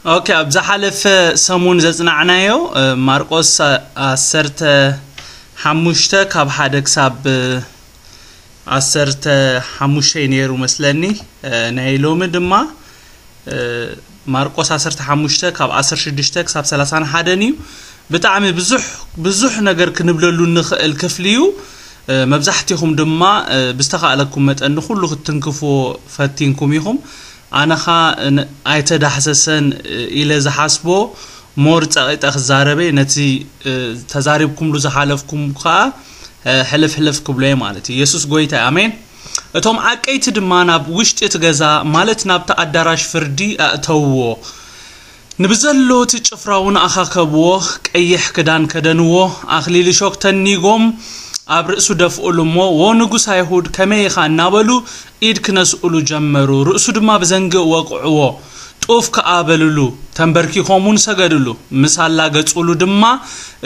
ኦኬ፣ ኣብ ዝሓለፈ ሰሙን ዘጽናዕናዮ፣ እ፣ ማርቆስ ዓ-፣ ዓሰርተ ሓሙሽተ ካብ ሓደ ክሳብ፣ እ፣ ዓሰርተ ሓሙሽተ ነይሩ መስለኒ። እ፣ ናይ ሎሚ ድማ፣ እ፣ ማርቆስ ዓሰርተ ሓሙሽተ ካብ ዓሰርተ ሽዱሽተ ክሳብ ሰላሳን ሓደን እዩ። ብጣዕሚ ብዙሕ፣ ብዙሕ ነገር ክንብለሉ እንኽእል ክፍሊ እዩ። እ፣ መብዛሕትኹም ድማ፣ እ፣ ብዝተኻእለኩም መጠን ንኹሉ ክትትንክፍዎ ፈቲንኩም ኢኹም። ኣነኻ ን-፣ ኣይተዳህሰሰን፣ እ፣ ኢለ ዝሓስቦ ሞር ጸቒጠ ክዛረበ፣ ነቲ፣ እ፣ ተዛሪብኩምሉ ዝሓለፍኩም ከኣ፣ እ፣ ሕልፍ ሕልፍ ክብሎ እየ ማለት እዩ። የሱስ ጎይታ እዩ። ኣሜን። እቶም ዓቀይቲ ድማ ናብ ውሽጢ እቲ ገዛ፣ ማለት ናብቲ ኣዳራሽ ፍርዲ ኣእተውዎ። ንብዘሎ እቲ ጭፍራ እውን ኣኻከብዎ፣ ቀይሕ ክዳን ከደንዎ፣ ኣኽሊል እሾክ ተኒጎም ኣብ ርእሱ ደፍኡሉ እሞ፣ "ዎ ንጉስ ኣይሁድ፣ ከመይ ኢኻ?" እናበሉ ኢድ ክነስኡሉ ጀመሩ። ርእሱ ድማ ብዘንግእ ወቅዕዎ፣ ጡፍ ከኣ በልሉ። ተንበርኪኾም እውን ሰገድሉ። ምስ ኣላገጹሉ ድማ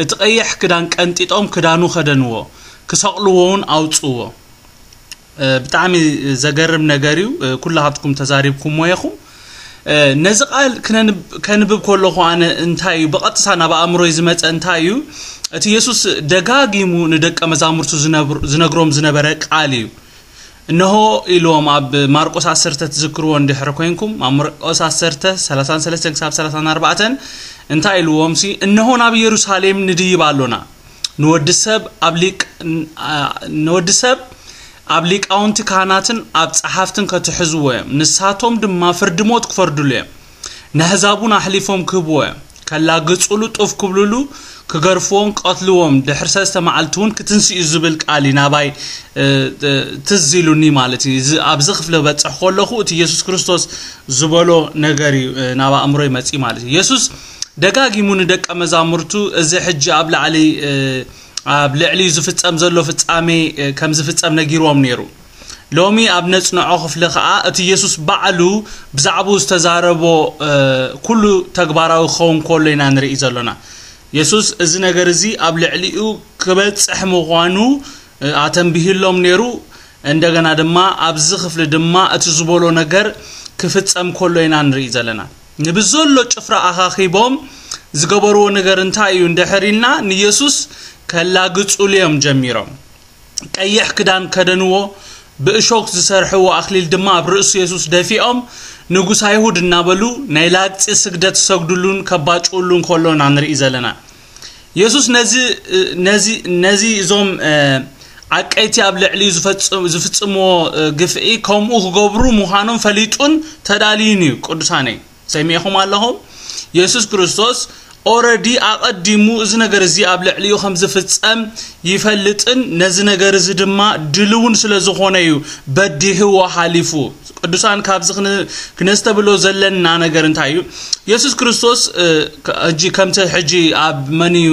እቲ ቀይሕ ክዳን ቀንጢጦም ክዳኑ ከደንዎ፣ ክሰቕልዎ እውን ኣውጽዎ። እ፣ ብጣዕሚ ዘገርም ነገር እዩ። እ፣ ኩላኻትኩም ተዛሪብኩምዎ ኢኹም። እ፣ ነዚ ቃል ክነንብ-፣ ከንብብ ከለኹ ኣነ እንታይ እዩ ብቐጥታ ናብ ኣእምሮይ ዝመጸ እንታይ እዩ? እቲ የሱስ ደጋጊሙ ንደቀ መዛሙርቱ ዝነብር-፣ ዝነግሮም ዝነበረ ቃል እዩ። "እንሆ" ኢልዎም ኣብ ማርቆስ ዓሰርተ ትዝክርዎ እንድሕር ኮይንኩም፣ ኣብ ማርቆስ ዓሰርተ፣ ሰላሳን ሰለስተን ክሳብ ሰላሳን ኣርባዕተን እንታይ ኢልዎም ሲ? "እንሆ ናብ ኢየሩሳሌም ንድይብ ኣሎና። ንወዲ ሰብ ኣብ ሊቅ-፣ ን-፣ ኣ-፣ ንወዲ ሰብ ኣብ ሊቃውንቲ ካህናትን ኣብ ጸሓፍትን ከትሕዝዎ እዮም። ንሳቶም ድማ ፍርዲ ሞት ክፈርድሉ እዮም። ነህዛብ እውን ኣሕሊፎም ክህብዎ እዮም። ከላግጹሉ፣ ጡፍ ክብልሉ፣ ክገርፍዎም፣ ክቐትልዎም፣ ድሕሪ ሰለስተ መዓልቲ እውን ክትንስኡ" ዝብል ቃል እዩ ናባይ፣ እ፣ እ፣ ትዝ ኢሉኒ ማለት እዩ። እዚ፣ ኣብዚ ክፍሊ በጽሕ ከለኹ እቲ የሱስ ክርስቶስ ዝበሎ ነገር እዩ፣ እ፣ ናብ ኣእምሮይ መጺኡ ማለት እዩ። የሱስ ደጋጊሙ ንደቀ መዛሙርቱ እዚ ሕጂ ኣብ ላዕሊ፣ እ፣ ኣብ ልዕሊኡ ዝፍጸም ዘሎ ፍጻሜ፣ እ፣ ከም ዝፍጸም ነጊርዎም ነይሩ። ሎሚ ኣብ ነጽንዖ ክፍሊ ኸኣ እቲ የሱስ ባዕሉ ብዛዕባኡ ዝተዛረቦ፣ እ፣ ኩሉ ተግባራዊ ክኸውን ከሎ ኢና ንርኢ ዘሎና። የሱስ እዚ ነገር እዚ ኣብ ልዕሊኡ ክበጽሕ ምዃኑ፣ እ፣ ኣተንቢህሎም ነይሩ። እንደገና ድማ ኣብዚ ክፍሊ ድማ እቲ ዝበሎ ነገር ክፍጸም ከሎ ኢና ንርኢ ዘለና። ንብዘሎ ጭፍራ ኣኻኺቦም ዝገበርዎ ነገር እንታይ እዩ እንድሕር ኢልና፣ ንየሱስ ከላግጹሉ እዮም ጀሚሮም። ቀይሕ ክዳን ከደንዎ፣ ብእሾክ ዝሰርሕዎ ኣኽሊል ድማ ኣብ ርእሱ የሱስ ደፊኦም፣ "ንጉስ ኣይሁድ" እናበሉ ናይ ላግጺ ስግደት ክሰግድሉን ከባጭውሉን ከሎ ኢና ንርኢ ዘለና። የሱስ ነዚ፣ ነዚ፣ ነዚ እዞም፣ እ፣ ዓቀይቲ ኣብ ልዕሊኡ ዝፈጽ-፣ ዝፍጽምዎ፣ እ፣ ግፍዒ ከምኡ ክገብሩ ምዃኖም ፈሊጡን ተዳልዩን እዩ። ቅዱሳነይ፣ ሰሚዕኹም ኣለኹም? የሱስ ክርስቶስ ኦረዲ ኣቐዲሙ እዚ ነገር እዚ ኣብ ልዕሊኡ ከም ዝፍጸም ይፈልጥን ነዚ ነገር እዚ ድማ ድልውን ስለ ዝኾነ እዩ በዲህዎ ሓሊፉ። ቅዱሳን፣ ካብዚ ክን-፣ ክነስተብሎ ዘለና ነገር እንታይ እዩ? የሱስ ክርስቶስ፣ እ፣ ከ-፣ ሕጂ ከምቲ ሕጂ ኣብ መን እዩ፣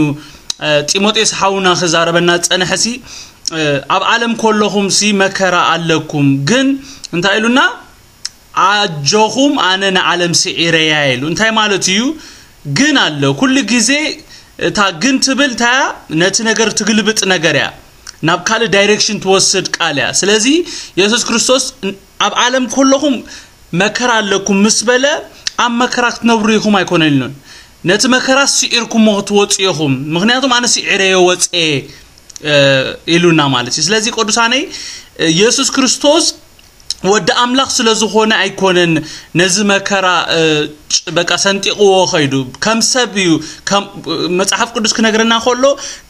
እ፣ ጢሞቴዎስ ሓውና ክዛረበና ዝጸንሐሲ፣ እ፣ "ኣብ ዓለም ከለኹምሲ መከራ ኣለኩም፣ ግን" እንታይ ኢሉና? "ኣጆኹም፣ ኣነ ንዓለም ስዒረያ" ኢሉ። እንታይ ማለት እዩ? ግን ኣሎ። ኩሉ ግዜ እታ ግን ትብል እንታይ እያ? ነቲ ነገር ትግልብጥ ነገር እያ። ናብ ካልእ ዳይሬክሽን ትወስድ ቃል እያ። ስለዚ የሱስ ክርስቶስ ን-፣ "ኣብ ዓለም ከለኹም መከራ ኣለኩም" ምስ በለ፣ ኣብ መከራ ክትነብሩ ኢኹም ኣይኮነን ኢሉን። ነቲ መከራ ስዒርኩሞ ክትወጽኡ ኢኹም። ምኽንያቱም ኣነ ስዒረዮ ወጽኤ፣ እ፣ ኢሉና ማለት እዩ። ስለዚ ቅዱሳነይ፣ እ፣ የሱስ ክርስቶስ ወዲ ኣምላኽ ስለ ዝኾነ ኣይኮነን ነዚ መከራ፣ እ፣ ጭ-፣ በቃ ሰንጢቕዎ ኸይዱ። ከም ሰብ እዩ። ከም፣ መጽሓፍ ቅዱስ ክነግረና ከሎ፣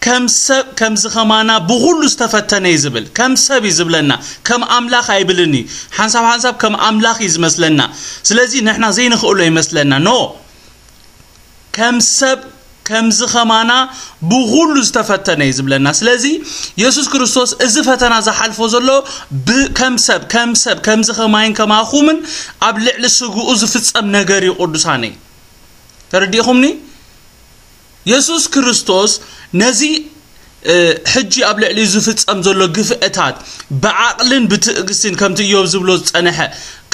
"ከም ሰብ፣ ከምዚ ኸማና ብኹሉ ዝተፈተነ" እዩ ዝብል። ከም ሰብ እዩ ዝብለና። ከም ኣምላኽ ኣይብልን እዩ። ሓንሳብ ሓንሳብ ከም ኣምላኽ እዩ ዝመስለና። ስለዚ ንሕና ዘይንኽእሎ ይመስለና። ኖ። ከም ሰብ፣ ከምዚ ኸማና ብኹሉ ዝተፈተነ እዩ ዝብለና። ስለዚ የሱስ ክርስቶስ እዚ ፈተና ዝሓልፎ ዘሎ ብ-፣ ከም ሰብ፣ ከም ሰብ፣ ከምዚ ኸማይን ከማኹምን ኣብ ልዕሊ ስግኡ ዝፍጸም ነገር እዩ፣ ቅዱሳነይ። ተረዲእኹምኒ? የሱስ ክርስቶስ ነዚ፣ እ፣ ሕጂ ኣብ ልዕሊኡ ዝፍጸም ዘሎ ግፍዕታት ብዓቕልን ብትዕግስትን ከምቲ እዮብ ዝብሎ ዝጸንሐ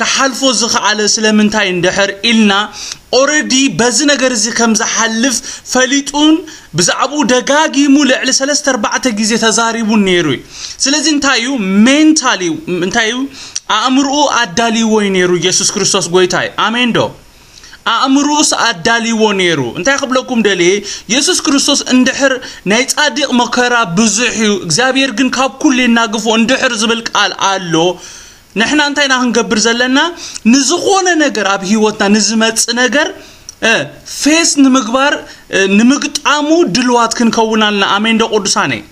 ክሓልፎ ዝኸኣለ ስለምንታይ እንድሕር ኢልና፣ ኦረዲ በዚ ነገር እዚ ከም ዝሓልፍ ፈሊጡን ብዛዕባኡ ደጋጊሙ ልዕሊ ሰለስተ ኣርባዕተ ግዜ ተዛሪቡን ነይሩ እዩ። ስለዚ እንታይ እዩ? ሜንታሊ እንታይ እዩ? ኣእምርኡ ኣዳልይዎ እዩ ነይሩ። የሱስ ክርስቶስ ጎይታ እዩ። ኣሜን ዶ? ኣእምርኡስ ኣዳልይዎ ነይሩ። እንታይ ክብለኩም ደልየ? የሱስ ክርስቶስ እንድሕር ናይ ጻድቕ መከራ ብዙሕ እዩ፣ እግዚኣብሔር ግን ካብ ኩሉ ይናግፎ እንድሕር ዝብል ቃል ኣሎ። ንሕና እንታይ ኢና ክንገብር ዘለና? ንዝኾነ ነገር ኣብ ህይወትና ንዝመጽእ ነገር እ፣ ፌስ ንምግባር እ፣ ንምግጣሙ ድልዋት ክንከውን ኣለና። ኣሜን ዶ ቅዱሳነይ?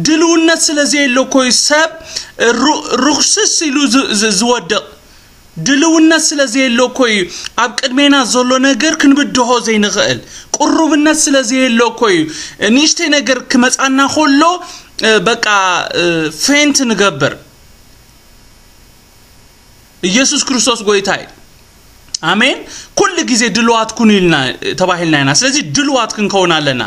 ድልውነት ስለ ዘየሎ እኮ እዩ ሰብ እ፣ ሩ- ርኽስስ ኢሉ ዝ- ዝ- ዝወድቕ። ድልውነት ስለ ዘየሎ እኮ እዩ ኣብ ቅድሜና ዘሎ ነገር ክንብድሆ ዘይንኽእል። ቅሩብነት ስለ ዘየሎ እኮ እዩ ንእሽተይ ነገር ክመጻና ከሎ እ፣ በቃ እ፣ ፌንት ንገብር። ኢየሱስ ክርስቶስ ጎይታ እዩ። ኣሜን። ኩሉ ግዜ ድልዋት ኩኑ ኢልና ተባሂልና ኢና። ስለዚ ድልዋት ክንከውን ኣለና።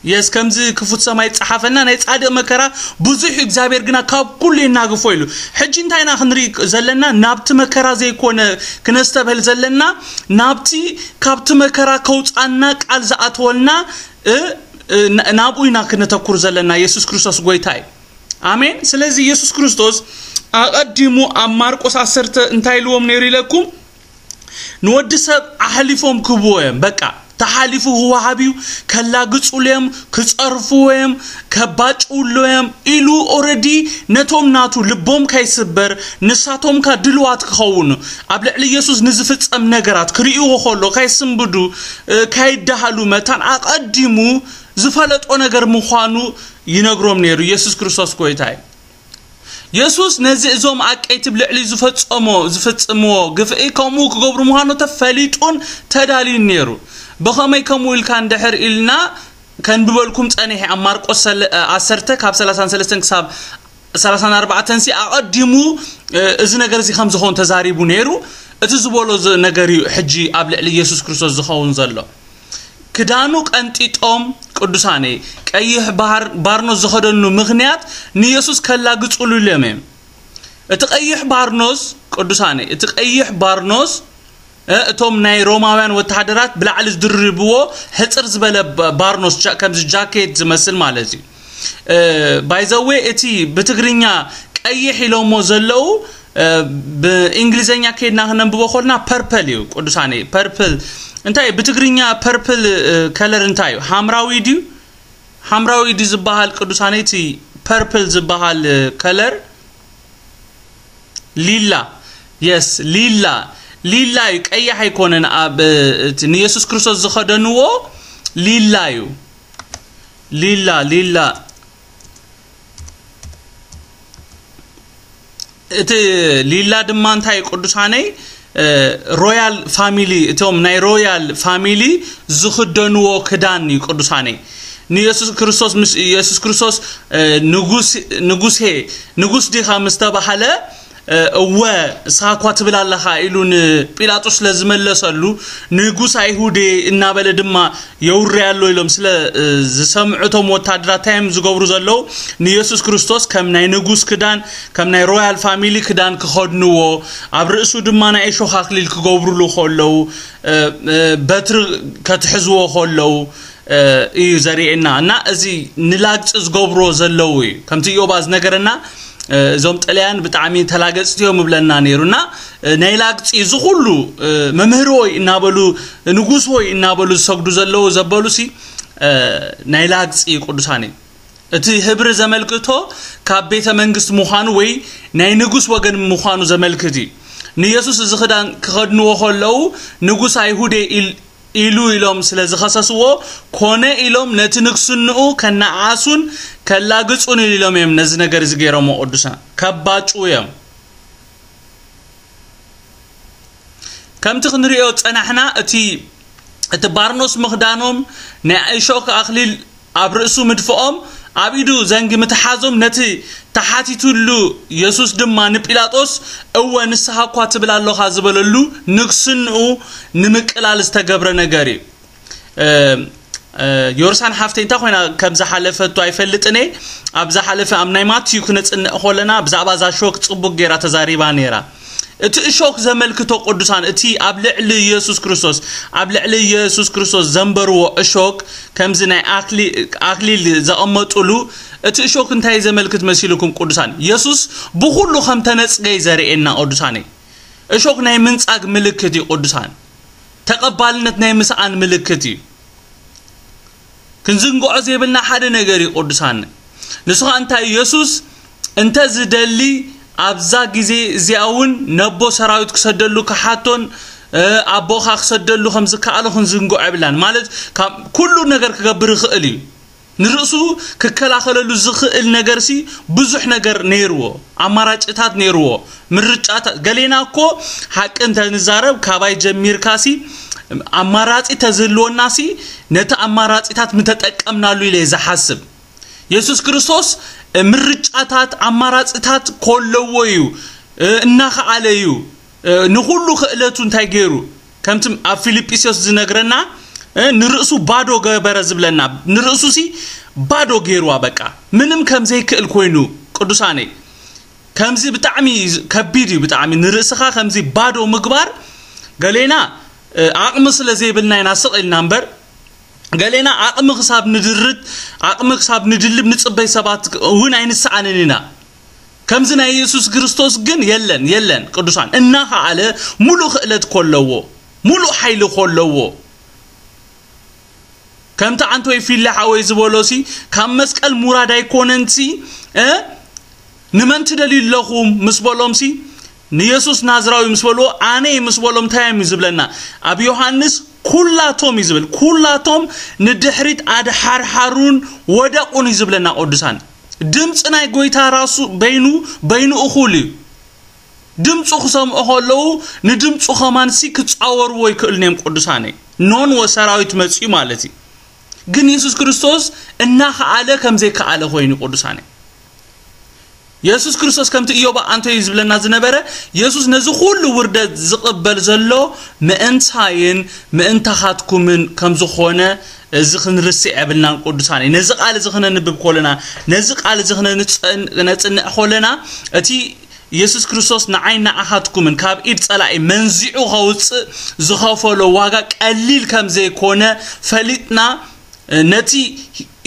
የስ ከምዚ ክፉት ሰማይ ጸሓፈና ናይ ጻድቕ መከራ ብዙሕ እዩ፣ እግዚኣብሔር ግና ካብ ኩሉ ይናግፎ ኢሉ። ሕጂ እንታይ ኢና ክንርኢ ዘለና? ናብቲ መከራ ዘይኮነ ክነስተብህል ዘለና፣ ናብቲ ካብቲ መከራ ከውጻና ቃል ዝኣተወልና እ፣ እ፣ ና- ናብኡ ኢና ክነተኩር ዘለና። ኢየሱስ ክርስቶስ ጎይታ እዩ። ኣሜን። ስለዚ ኢየሱስ ክርስቶስ ኣቐዲሙ ኣብ ማርቆስ ዓሰርተ እንታይ ኢልዎም ነይሩ ኢለኩም? ንወዲ ሰብ ኣሕሊፎም ክህብዎ እዮም። በቃ ተሓሊፉ ክወሃብ እዩ። ከላግጹሉ እዮም፣ ክጸርፍዎ እዮም፣ ከባጭውሉ እዮም ኢሉ ኦረዲ ነቶም ናቱ ልቦም ከይስበር ንሳቶም ካ ድልዋት ክኸውን ኣብ ልዕሊ ኢየሱስ ንዝፍጸም ነገራት ክርእይዎ ከሎ ከይስንብዱ እ፣ ከይደሃሉ መታን ኣቐዲሙ ዝፈለጦ ነገር ምዃኑ ይነግሮም ነይሩ። ኢየሱስ ክርስቶስ ጎይታ እዩ። የሱስ ነዚ እዞም ኣቀይትብ ልዕሊ ዝፈጸሞ ዝፍጽምዎ ግፍዒ ከምኡ ክገብሩ ምዃኑ ተፈሊጡን ተዳልዩን ነይሩ። ብኸመይ ከምኡ ኢልካ እንድሕር ኢልና ከንብበልኩም ጸኒሐ ኣብ ማርቆስ ሰለ- እ፣ ዓሰርተ ካብ ሰላሳን ሰለስተን ክሳብ ሰላሳን ኣርባዕተን ሲ ኣቐዲሙ እ፣ እዚ ነገር እዚ ከም ዝኸውን ተዛሪቡ ነይሩ። እቲ ዝበሎ ዝ- ነገር እዩ ሕጂ ኣብ ልዕሊ ኢየሱስ ክርስቶስ ዝኸውን ዘሎ። ክዳኑ ቀንጢጦም ቅዱሳነይ ቀይሕ ባህር ባርኖስ ዝኸደኑ ምኽንያት ንኢየሱስ ከላግጹሉ ኢሎም እዮም። እቲ ቀይሕ ባርኖስ ቅዱሳነይ እቲ ቀይሕ ባርኖስ እ፣ እቶም ናይ ሮማውያን ወተሃደራት ብላዕሊ ዝድርብዎ ሕጽር ዝበለ ባ- ባርኖስ ጃ- ከምዚ ጃኬት ዝመስል ማለት እዩ። ባይዘዌ እቲ ብትግርኛ ቀይሕ ኢሎሞ ዘለዉ እ፣ ብእንግሊዘኛ ከይድና ክነንብቦ ከልና ፐርፐል እዩ ቅዱሳነይ። ፐርፕል እንታይ እዩ? ብትግርኛ ፐርፕል ከለር እንታይ እዩ? ሓምራዊ ድዩ? ሓምራዊ ድዩ ዝበሃል ቅዱሳነይ? እቲ ፐርፕል ዝበሃል ከለር ሊላ። የስ ሊላ። ሊላ እዩ፣ ቀያሕ ኣይኮነን። ኣብ እቲ ንየሱስ ክርስቶስ ዝኸደንዎ ሊላ እዩ። ሊላ ሊላ እቲ ሊላ ድማ እንታይ እዩ ቅዱሳነይ? እ፣ ሮያል ፋሚሊ፣ እቶም ናይ ሮያል ፋሚሊ ዝኽደንዎ ክዳን እዩ ቅዱሳነይ። ንየሱስ ክርስቶስ ምስ የሱስ ክርስቶስ እ፣ ንጉስ ንጉሴ ንጉስ ዲኻ ምስ ተባሃለ እ፣ እወ ንስኻ እኳ ትብል ኣለኻ ኢሉ ንጲላጦስ ስለ ዝመለሰሉ ንጉስ ኣይሁድ እናበለ ድማ የውርያ ኣሎ ኢሎም ስለ እ፣ ዝሰምዑ እቶም ወታደራት እንታይ እዮም ዝገብሩ ዘለዉ? ንየሱስ ክርስቶስ ከም ናይ ንጉስ ክዳን ከም ናይ ሮያል ፋሚሊ ክዳን ክኸድንዎ ኣብ ርእሱ ድማ ናይ እሾኽ ኣክሊል ክገብሩሉ ከለዉ እ፣ እ፣ በትሪ ከትሕዝዎ ከለዉ እ፣ እዩ ዘርእየና እና እዚ ንላግፂ ዝገብርዎ ዘለዉ እዩ ከምቲ ኢዮባ ዝነገረና እ፣ እዞም ጥልያን ብጣዕሚ ተላገፅቲ እዮም እብለና ነይሩ እና እ፣ ናይ ላግፂ እዚ ኩሉ እ፣ መምህር ወይ እናበሉ ንጉስ ወይ እናበሉ ዝሰግዱ ዘለዉ ዘበሉ ሲ እ፣ ናይ ላግፂ እዩ ቅዱሳን እዩ እቲ ህብሪ ዘመልክቶ ካብ ቤተ መንግስት ምዃኑ ወይ ናይ ንጉስ ወገን ምዃኑ ዘመልክት እዩ ንየሱስ እዚ ክዳን ክኸድንዎ ከለዉ ንጉስ ኣይሁድ ኢል ኢሉ ኢሎም ስለ ዝኸሰስዎ ኮነ ኢሎም ነቲ ንግስንኡ ከነዓሱን ከላግጹን ኢሎም እዮም ነዚ ነገር እዚ ገይሮሞ ቅዱሳን ከባጩ እዮም ከምቲ ክንሪኦ ጸናሕና እቲ እቲ ባርኖስ ምኽዳኖም ናይ እሾክ ኣኽሊል ኣብ ርእሱ ምድፍኦም ኣብ ኢዱ ዘንጊ ምትሓዞም ነቲ ተሓቲቱሉ የሱስ ድማ ንጲላጦስ እወ ንስኻ እኳ ትብል ኣለኻ ዝበለሉ ንግስንኡ ንምቅላል ዝተገብረ ነገር እዩ ዮርሳን ሓፍተይ እንታይ ኮይና ከም ዝሓለፈቱ ኣይፈልጥን እየ ኣብ ዝሓለፈ ኣብ ናይ ማትዩ ክነፅንዕ ከለና ብዛዕባ እዛ ሾክ ፅቡቅ ገይራ ተዛሪባ ነይራ እቲ እሾክ ዘመልክቶ ቅዱሳን እቲ ኣብ ልዕሊ ኢየሱስ ክርስቶስ ኣብ ልዕሊ ኢየሱስ ክርስቶስ ዘንበርዎ እሾክ ከምዚ ናይ ኣክሊል ዘቐመጡሉ እቲ እሾክ እንታይ ዘመልክት መሲልኩም ቅዱሳን ኢየሱስ ብኩሉ ከም ተነጽገ ዘርእየና ቅዱሳን እሾክ ናይ ምንጻግ ምልክት እዩ ቅዱሳን ተቐባልነት ናይ ምስኣን ምልክት እዩ። ክንዝንግዖ ዘይብልና ሓደ ነገር እዩ ቅዱሳን። ንሱ ኸኣ እንታይ? ኢየሱስ እንተ ዝደሊ ኣብዛ ግዜ እዚኣ እውን ነቦ ሰራዊት ክሰደሉ ክሓቶን ኣቦኻ ክሰደሉ ከም ዝከኣሎ ክንዝንግዖ የብላን። ማለት ካብ ኩሉ ነገር ክገብር ይኽእል እዩ። ንርእሱ ክከላኸለሉ ዝኽእል ነገርሲ ብዙሕ ነገር ነይርዎ፣ ኣማራጭታት ነይርዎ፣ ምርጫታት። ገሌና እኮ ሓቂ እንተ ንዛረብ ካባይ ጀሚርካሲ ኣማራጺ ተዝህልወናሲ ነቲ ኣማራጺታት ምተጠቀምናሉ ኢለ ዝሓስብ። የሱስ ክርስቶስ ምርጫታት ኣማራጺታት ኮለዎ እዩ፣ እናኸኣለ እዩ። ንኹሉ ክእለቱ እንታይ ገይሩ? ከምቲ ኣብ ፊልጵስዮስ ዝነግረና ንርእሱ ባዶ ገበረ ዝብለና፣ ንርእሱሲ ባዶ ገይርዋ። በቃ ምንም ከም ዘይክእል ኮይኑ። ቅዱሳነይ፣ ከምዚ ብጣዕሚ ከቢድ እዩ። ብጣዕሚ ንርእስኻ ከምዚ ባዶ ምግባር። ገሌና ዓቕሚ ስለ ዘይብልና ኢና ስቕ ኢልና እምበር፣ ገሌና ዓቕሚ ክሳብ ንድርት፣ ዓቕሚ ክሳብ ንድልብ ንጽበይ ሰባት እውን ኣይንሰኣንን ኢና። ከምዚ ናይ የሱስ ክርስቶስ ግን የለን፣ የለን ቅዱሳን። እናኸኣለ፣ ሙሉእ ክእለት ኮለዎ፣ ሙሉእ ሓይሊ ኮለዎ። ከምቲ ኣንቶይ ፊለ ሓወይ ዝበሎሲ፣ ካብ መስቀል ሙራድ ኣይኮነንሲ፣ እ? ንመን ትደልዩ ኣለኹም ምስ በሎምሲ፣ ንየሱስ ናዝራዊ ምስ በልዎ፣ ኣነ ምስ በሎም እንታይ እዮም ዝብለና? ኣብ ዮሃንስ ኩላቶም እዩ ዝብል። ኩላቶም ንድሕሪት ኣድሓርሓሩን ወደቑን እዩ ዝብለና ቅዱሳን። ድምፂ ናይ ጎይታ ራሱ በይኑ፣ በይኑ እኹል እዩ። ድምፁ ክሰምዑ ከለዉ ንድምፁ ከማንሲ ክፃወርዎ ይክእሉን እዮም ቅዱሳነይ። ኖን ወሰራዊት መፅኡ ማለት እዩ። ግን የሱስ ክርስቶስ እናኸኣለ ከም ዘይከኣለ ኮይኑ ቅዱሳነይ። የሱስ ክርስቶስ ከምቲ ኢዮብ ኣንቶይ ዝብለና ዝነበረ፣ የሱስ ነዚ ኩሉ ውርደት ዝቕበል ዘሎ ምእንታይን ምእንታኻትኩምን ከም ዝኾነ እዚ ክንርስዕ የብልናን ቅዱሳነይ። ነዚ ቃል እዚ ክነንብብ ከለና፣ ነዚ ቃል እዚ ክነንጸን-፣ ክነጽንዕ ከለና፣ እቲ የሱስ ክርስቶስ ንዓይ ንኣኻትኩምን ካብ ኢድ ጸላኢ መንዚዑ ከውጽእ ዝኸፈሎ ዋጋ ቀሊል ከም ዘይኮነ ፈሊጥና፣ ነቲ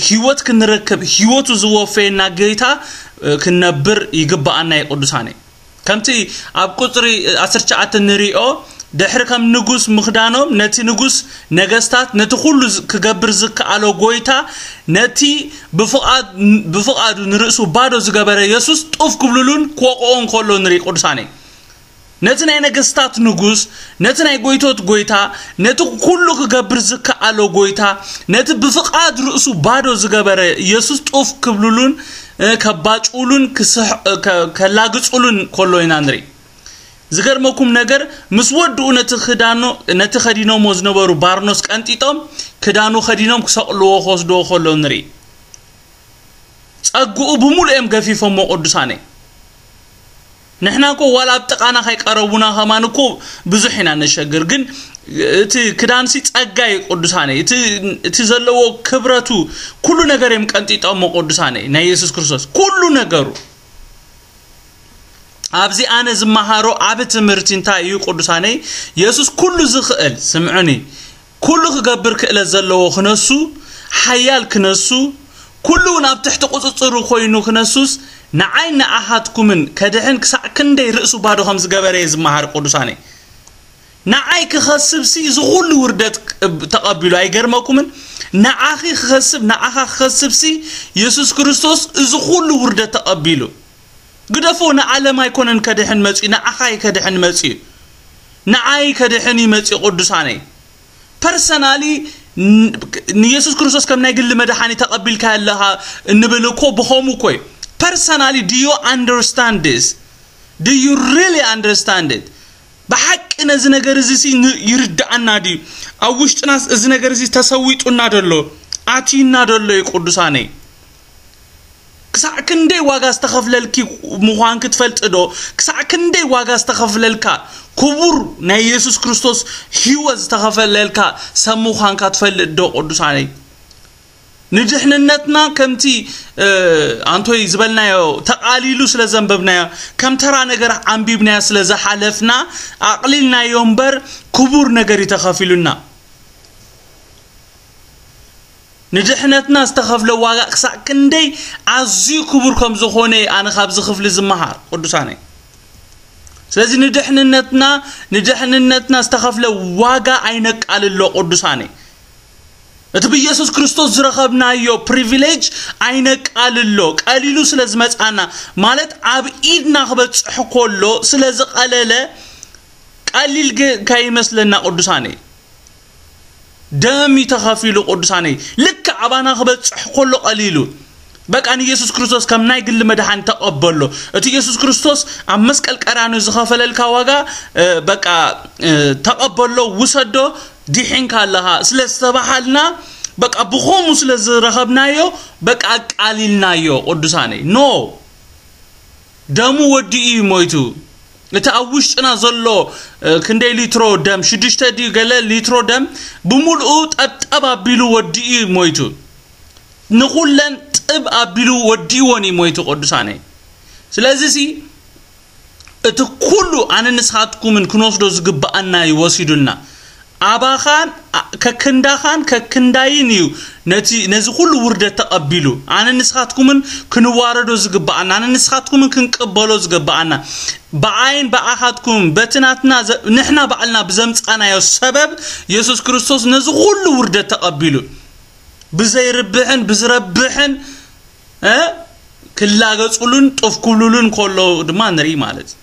ህይወት ክንረክብ፣ ህይወቱ ዝወፈየና ጌታ ክንነብር ይግብኣና እዩ ቅዱሳነይ። ከምቲ ኣብ ቁጽሪ ዓሰርተ ትሽዓተ ንሪኦ፣ ድሕሪ ከም ንጉስ ምኽዳኖም፣ ነቲ ንጉስ ነገስታት፣ ነቲ ኩሉ ዝ-፣ ክገብር ዝከኣሎ ጎይታ፣ ነቲ ብፍቓድ-፣ ብፍቓዱ ንርእሱ ባዶ ዝገበረ የሱስ ጡፍ ክብልሉን ክወቕዕዎ እንከሎ ንርኢ ቅዱሳነይ። ነቲ ናይ ነገስታት ንጉስ፣ ነቲ ናይ ጎይቶት ጎይታ፣ ነቲ ኩሉ ክገብር ዝከኣሎ ጎይታ፣ ነቲ ብፍቓድ ርእሱ ባዶ ዝገበረ የሱስ ጡፍ ክብልሉን፣ እ፣ ከባጭውሉን ክስሕ-፣ እ፣ ከ-፣ ከላግጹሉን ከሎ ኢና ንርኢ። ዝገርመኩም ነገር፣ ምስ ወድኡ ነቲ ክዳኖ-፣ ነቲ ከዲኖሞ ዝነበሩ ባርኖስ ቀንጢጦም፣ ክዳኑ ከዲኖም ክሰቕልዎ ክወስድዎ ከሎ ንርኢ። ጸግኡ ብምሉእ እዮም ገፊፎሞ ቅዱሳነይ። ንሕና እኮ ዋላ ኣብ ጥቓና ከይቀረቡና ከማን እኮ ብዙሕ ኢና ነሸግር። ግን እቲ ክዳንሲ ጸጋ እዩ ቅዱሳነይ። እቲ፣ እቲ ዘለዎ ክብረቱ ኩሉ ነገር እዮም ቀንጢጦሞ ቅዱሳነይ። ናይ የሱስ ክርስቶስ ኩሉ ነገሩ። ኣብዚ ኣነ ዝመሃሮ ዓቢ ትምህርቲ እንታይ እዩ ቅዱሳነይ? የሱስ ኩሉ ዝኽእል፣ ስምዑኒ፣ ኩሉ ክገብር ክእለት ዘለዎ ክነሱ፣ ሓያል ክነሱ፣ ኩሉ እውን ኣብ ትሕቲ ቁጽጽሩ ኮይኑ ክነሱስ፣ ንዓይ ንኣኻትኩምን ከድሕን ክሳዕ ክንደይ ርእሱ ባዶ ከም ዝገበረ እየ ዝመሃር ቅዱሳነይ። ንዓይ ክኸስብሲ እዚ ኩሉ ውርደት ተቐቢሉ፣ ኣይገርመኩምን? ንዓኺ ክኸስብ፣ ንዓኻ ክኸስብሲ የሱስ ክርስቶስ እዚ ኩሉ ውርደት ተቐቢሉ። ግደፎ፣ ንዓለም ኣይኮነን ከድሕን መጺኡ፣ ንዓኻ እዩ ከድሕን መጺኡ። ንዓይ ከድሕን እዩ መጺኡ ቅዱሳነይ። ፐርሰናሊ ን-፣ ንየሱስ ክርስቶስ ከም ናይ ግሊ መድሓኒ ተቐቢልካ ኣለኻ እንብል እኮ ብኸሙ እኮ እዩ። Personally, do you understand this? Do you really understand it? ብሓቂ ነዚ ነገር እዚ ሲ ን-፣ ይርድኣና ድዩ? ኣብ ውሽጥናስ እዚ ነገር እዚ ተሰዊጡና ደሎ፣ ኣትዩና ደሎ እዩ ቅዱሳነይ? ክሳዕ ክንደይ ዋጋ ዝተኸፍለልኪ ምዃንኪ ትፈልጢ ዶ? ክሳዕ ክንደይ ዋጋ ዝተኸፍለልካ፣ ክቡር ናይ የሱስ ክርስቶስ ህይወት ዝተኸፈለልካ ሰብ ምዃንካ ትፈልጥ ዶ ቅዱሳነይ? ንድሕንነትና ከምቲ፣ እ፣ ኣንቶይ ዝበልናዮ ተቓሊሉ ስለ ዘንበብናዮ፣ ከም ተራ ነገር ኣንቢብናዮ ስለ ዝሓለፍና፣ ኣቕሊልናዮ እምበር ክቡር ነገር እዩ ተኸፊሉና። ንድሕነትና ዝተኸፍለ ዋጋ ክሳዕ ክንደይ ኣዝዩ ክቡር ከም ዝኾነ ኣነ ካብዚ ክፍሊ ዝመሃር ቅዱሳነይ። ስለዚ ንድሕንነትና ንድሕንነትና ዝተኸፍለ ዋጋ ኣይነቃልሎ ቅዱሳነይ። እቲ ብኢየሱስ ክርስቶስ ዝረኸብናዮ ፕሪቪሌጅ ኣይነቃልሎ። ቀሊሉ ስለ ዝመጻና፣ ማለት ኣብ ኢድና ክበጽሕ ከሎ ስለ ዝቐለለ ቀሊል ግ- ከይመስለና ቅዱሳነይ። ደም እዩ ተኸፊሉ ቅዱሳነይ። ልክ ኣባና ክበጽሕ ከሎ ቀሊሉ በቃ ንኢየሱስ ክርስቶስ ከም ናይ ግሊ መድሓኒ ተቐበሎ። እቲ ኢየሱስ ክርስቶስ ኣብ መስቀል ቀራንዮ ዝኸፈለልካ ዋጋ እ፣ በቃ እ፣ ተቐበሎ፣ ውሰዶ፣ ዲሒንካ ኣለኻ ስለ ዝተባሃልና በቃ ብኸምኡ ስለ ዝረኸብናዮ በቃ ኣቃሊልናዮ ቅዱሳነይ። ኖ፣ ደሙ ወዲኡ እዩ ሞይቱ። እቲ ኣብ ውሽጥና ዘሎ እ፣ ክንደይ ሊትሮ ደም፣ ሽዱሽተ ድዩ ገለ ሊትሮ ደም ብምልኡ ጠብጠብ ኣቢሉ ወዲኡ እዩ ሞይቱ። ንኹለን ጥብ ኣቢሉ ወዲእዎን እዩ ሞይቱ ቅዱሳነይ። ስለዚ ሲ እቲ ኩሉ ኣነ ንስኻትኩምን ክንወስዶ ዝግብኣና እዩ ወሲዱልና። ኣባኻን ኣ- ከክንዳኻን ከክንዳይን እዩ ነቲ ነዚ ኩሉ ውርደት ተቐቢሉ። ኣነ ንስኻትኩምን ክንዋረዶ ዝግብኣና፣ ኣነ ንስኻትኩምን ክንቅበሎ ዝግብኣና፣ ብኣይን ብኣኻትኩም በቲ ናትና ዘ- ንሕና ባዕልና ብዘምጻናዮ ሰበብ የሱስ ክርስቶስ ነዚ ኩሉ ውርደት ተቐቢሉ ብዘይርብሕን ብዝረብሕን እ ክላገጹሉን ጡፍ ክብሉሉን ከለዉ ድማ ንርኢ ማለት እዩ።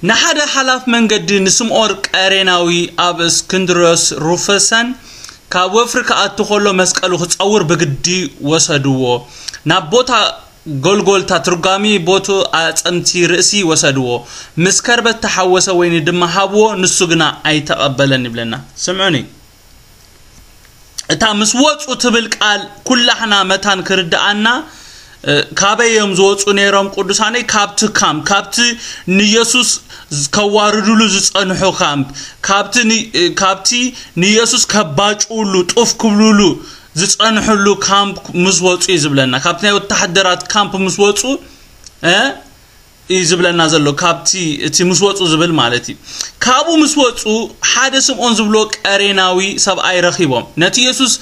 ንሓደ ሓላፍ መንገዲ ንስምኦር ቀሬናዊ ኣብ እስክንድሮስ ሩፈሰን ካብ ወፍሪ ክኣቱ ከሎ መስቀሉ ክጸውር ብግዲ ወሰድዎ። ናብ ቦታ ጎልጎልታ ትርጓሚ ቦቱ ኣጸምቲ ርእሲ ወሰድዎ። ምስ ከርበት ተሓወሰ ወይኒ ድማ ሃብዎ፣ ንሱ ግና ኣይተቐበለን ይብለና። ስምዑኒ። እታ ምስ ወጹ ትብል ቃል ኩላሕና መታን ክርድኣና እ፣ ካበይ እዮም ዝወጹ ነይሮም ቅዱሳነይ? ካብቲ ካምፕ፣ ካብቲ ንየሱስ ከዋርዱሉ ዝጸንሑ ካምፕ፣ ካብቲ ን- እ፣ ካብቲ ንየሱስ ከባጭውሉ ጡፍ ክብሉሉ ዝጸንሕሉ ካምፕ ምስ ወጹ እዩ ዝብለና። ካብቲ ናይ ወታደራት ካምፕ ምስ ወጹ እ፣ እዩ ዝብለና ዘሎ፣ ካብቲ እቲ ምስ ወጹ ዝብል ማለት እዩ። ካብኡ ምስ ወጹ ሓደ ስምዖን ዝብሎ ቀሬናዊ ሰብኣይ ረኺቦም ነቲ የሱስ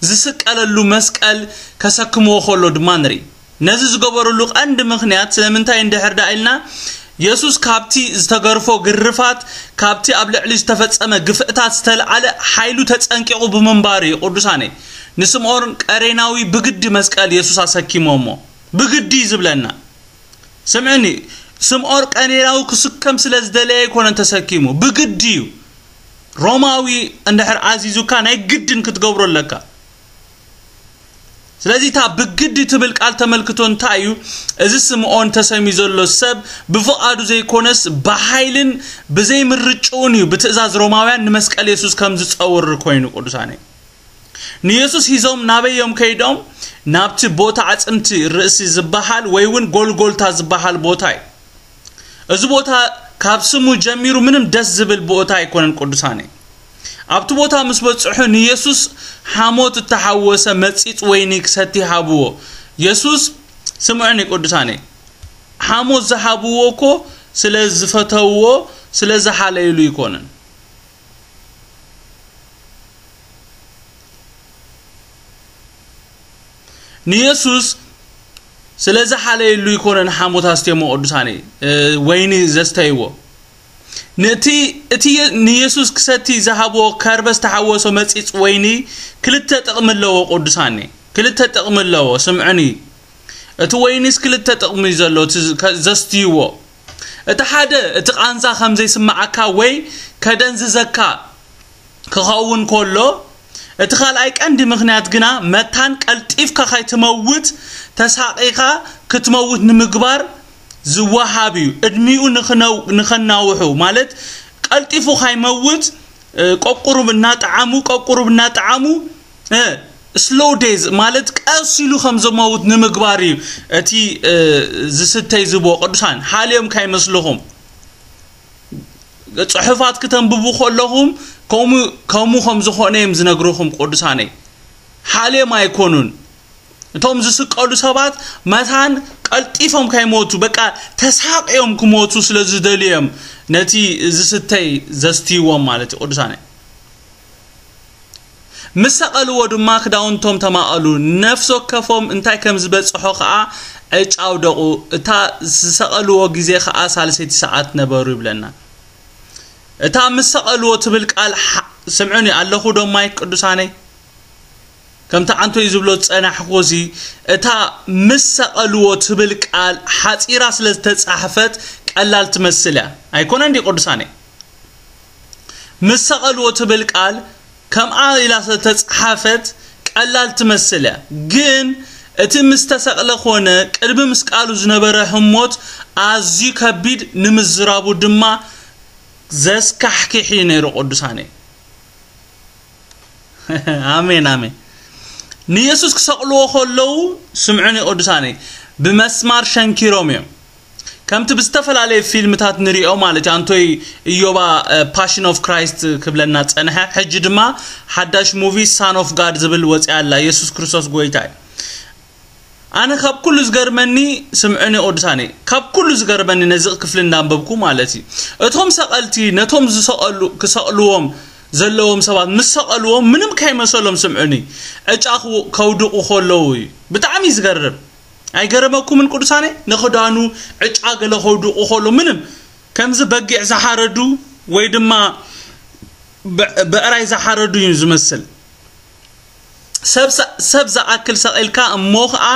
ዝስቀለሉ መስቀል ከሰክምዎ ከሎ ድማ ንርኢ። ነዚ ዝገበሩሉ ቀንዲ ምኽንያት ስለምንታይ እንድሕር ደኣ ኢልና፣ የሱስ ካብቲ ዝተገርፎ ግርፋት፣ ካብቲ ኣብ ልዕሊ ዝተፈጸመ ግፍዕታት ዝተልዓለ ሓይሉ ተጸንቂቑ ብምንባሩ እዩ። ቅዱሳነይ፣ ንስምዖን ቀሬናዊ ብግዲ መስቀል የሱስ ኣሰኪሞሞ። ብግዲ እዩ ዝብለና። ስምዕኒ፣ ስምዖን ቀሬናዊ ክስከም ስለ ዝደለየ ኣይኮነን ተሰኪሙ፣ ብግዲ እዩ። ሮማዊ እንድሕር ኣዚዙካ ናይ ግድን ክትገብሮ ኣለካ። ስለዚ እታ ብግዲ ትብል ቃል ተመልክቶ እንታይ እዩ? እዚ ስምዖን ተሰምዩ ዘሎ ሰብ ብፍቓዱ ዘይኮነስ ብሓይልን ብዘይ ምርጭኡን እዩ ብትእዛዝ ሮማውያን ንመስቀል የሱስ ከም ዝጸውር ኮይኑ። ቅዱሳነይ፣ ንየሱስ ሒዞም ናበይ እዮም ከይዶም? ናብቲ ቦታ ኣጽምቲ ርእሲ ዝበሃል ወይ እውን ጎልጎልታ ዝበሃል ቦታ እዩ። እዚ ቦታ ካብ ስሙ ጀሚሩ ምንም ደስ ዝብል ቦታ ኣይኮነን። ቅዱሳነይ፣ ኣብቲ ቦታ ምስ በጽሑ ንየሱስ ሓሞት እተሓወሰ መጺጽ ወይኒ ክሰቲ ሃብዎ። የሱስ፣ ስምዑኒ ቅዱሳነይ፣ ሓሞት ዝሃብዎ እኮ ስለ ዝፈተውዎ፣ ስለ ዝሓለይሉ ኣይኮነን። ንየሱስ ስለ ዝሓለየሉ ኣይኮነን ሓሞት ኣስትየሞ። ቅዱሳነይ፣ እ፣ ወይኒ ዘስተይዎ፣ ነቲ እቲ የ- ንየሱስ ክሰቲ ዝሃብዎ ከርበ ዝተሓወሶ መጺጽ ወይኒ ክልተ ጥቕሚ ኣለዎ። ቅዱሳነይ፣ ክልተ ጥቕሚ ኣለዎ። ስምዑኒ፣ እቲ ወይኒስ ክልተ ጥቕሚ እዩ ዘሎ፣ እቲ ዝ- ከ- ዘስትይዎ። እቲ ሓደ፣ እቲ ቃንዛ ከም ዘይስምዓካ ወይ ከደንዝዘካ ክኸውን ከሎ፣ እቲ ካልኣይ ቀንዲ ምኽንያት ግና መታን ቀልጢፍካ ካይትመውት፣ ተሳቒኻ ክትመውት ንምግባር ዝወሃብ እዩ። ዕድሚኡ ንኽነው- ንኸናውሑ፣ ማለት ቀልጢፉ ካይመውት፣ እ፣ ቀቁሩብ እናጠዓሙ፣ ቀቁሩብ እናጠዓሙ፣ እ፣ ስሎው ዴዝ፣ ማለት ቀስ ኢሉ ከም ዝመውት ንምግባር እዩ እቲ፣ እ፣ ዝስተይ ዝብዎ። ቅዱሳን፣ ሓልዮም ካይመስልኹም። ጽሑፋት ክተንብቡ ከለኹም ከምኡ፣ ከምኡ ከም ዝኾነ እዮም ዝነግርኹም። ቅዱሳነይ፣ ሓልዮም ኣይኮኑን። እቶም ዝስቀሉ ሰባት መታን ቀልጢፎም ካይሞቱ፣ በቃ ተሳቕዮም ክሞቱ ስለ ዝደልዩ እዮም ነቲ ዝስተይ ዘስትይዎም ማለት እዩ። ቅዱሳነይ፣ ምስ ሰቐልዎ ድማ ክዳውንቶም ተማቐሉ፣ ነፍሲ ወከፎም እንታይ ከም ዝበጽሖ ኸኣ ዕጫ ኣውደቑ፣ እታ ዝሰቐልዎ ግዜ ኸኣ ሳልሰይቲ ሰዓት ነበሩ ይብለና። እታ ምስ ሰቐልዎ ትብል ቃል ሓ-፣ ስምዑኒ ኣለኹ ዶ ማይክ ቅዱሳነይ? ከምቲ ዓንቶይ ዝብሎ ዝጸናሕኩ እዚ፣ እታ ምስ ሰቐልዎ ትብል ቃል ሓጺራ ስለ ዝተጻሕፈት ቀላል ትመስል እያ። ኣይኮነን ድዩ ቅዱሳነይ? ምስ ሰቐልዎ ትብል ቃል ከምኣ ኢላ ስለ ተጻሓፈት ቀላል ትመስል እያ። ግን እቲ ምስ ተሰቕለ ኮነ ቅድሚ ምስቃሉ ዝነበረ ህሞት ኣዝዩ ከቢድ፣ ንምዝራቡ ድማ ዘስካሕክሕ እዩ ነይሩ ቅዱሳነይ። ኣሜን፣ ኣሜን። ንየሱስ ክሰቕልዎ ከለዉ፣ ስምዑኒ ቅዱሳነይ፣ ብመስማር ሸንኪሮም እዮም። ከምቲ ብዝተፈላለየ ፊልምታት ንሪኦ ማለት እዩ። ኣንቶይ እዮባ፣ እ፣ ፓሽን ኦፍ ክራይስት ክብለና ጸንሐ። ሕጂ ድማ ሓዳሽ ሙቪ ሳን ኦፍ ጋድ ዝብል ወጺኣ ኣላ። የሱስ ክርስቶስ ጎይታ እዩ። ኣነ ካብ ኩሉ ዝገርመኒ፣ ስምዑኒ ቅዱሳነይ፣ ካብ ኩሉ ዝገርመኒ ነዚ ክፍሊ እንዳንበብኩ ማለት እዩ፣ እቶም ሰቐልቲ ነቶም ዝሰቐሉ፣ ክሰቕልዎም ዘለዎም ሰባት ምስ ሰቐልዎም ምንም ከይመሰሎም፣ ስምዑኒ፣ ዕጫ ክው-፣ ከውድቑ ከለዉ እዩ። ብጣዕሚ እዩ ዝገርም። ኣይገረመኩምን ቅዱሳነይ? ንኽዳኑ ዕጫ ገለ ከውድቑ ከሎ ምንም፣ ከምዚ በጊዕ ዝሓረዱ ወይ ድማ በ-፣ ብዕራይ ዝሓረዱ እዩ ዝመስል። ሰብ ሰ-፣ ሰብ ዝኣክል ሰቒልካ እሞ ኸኣ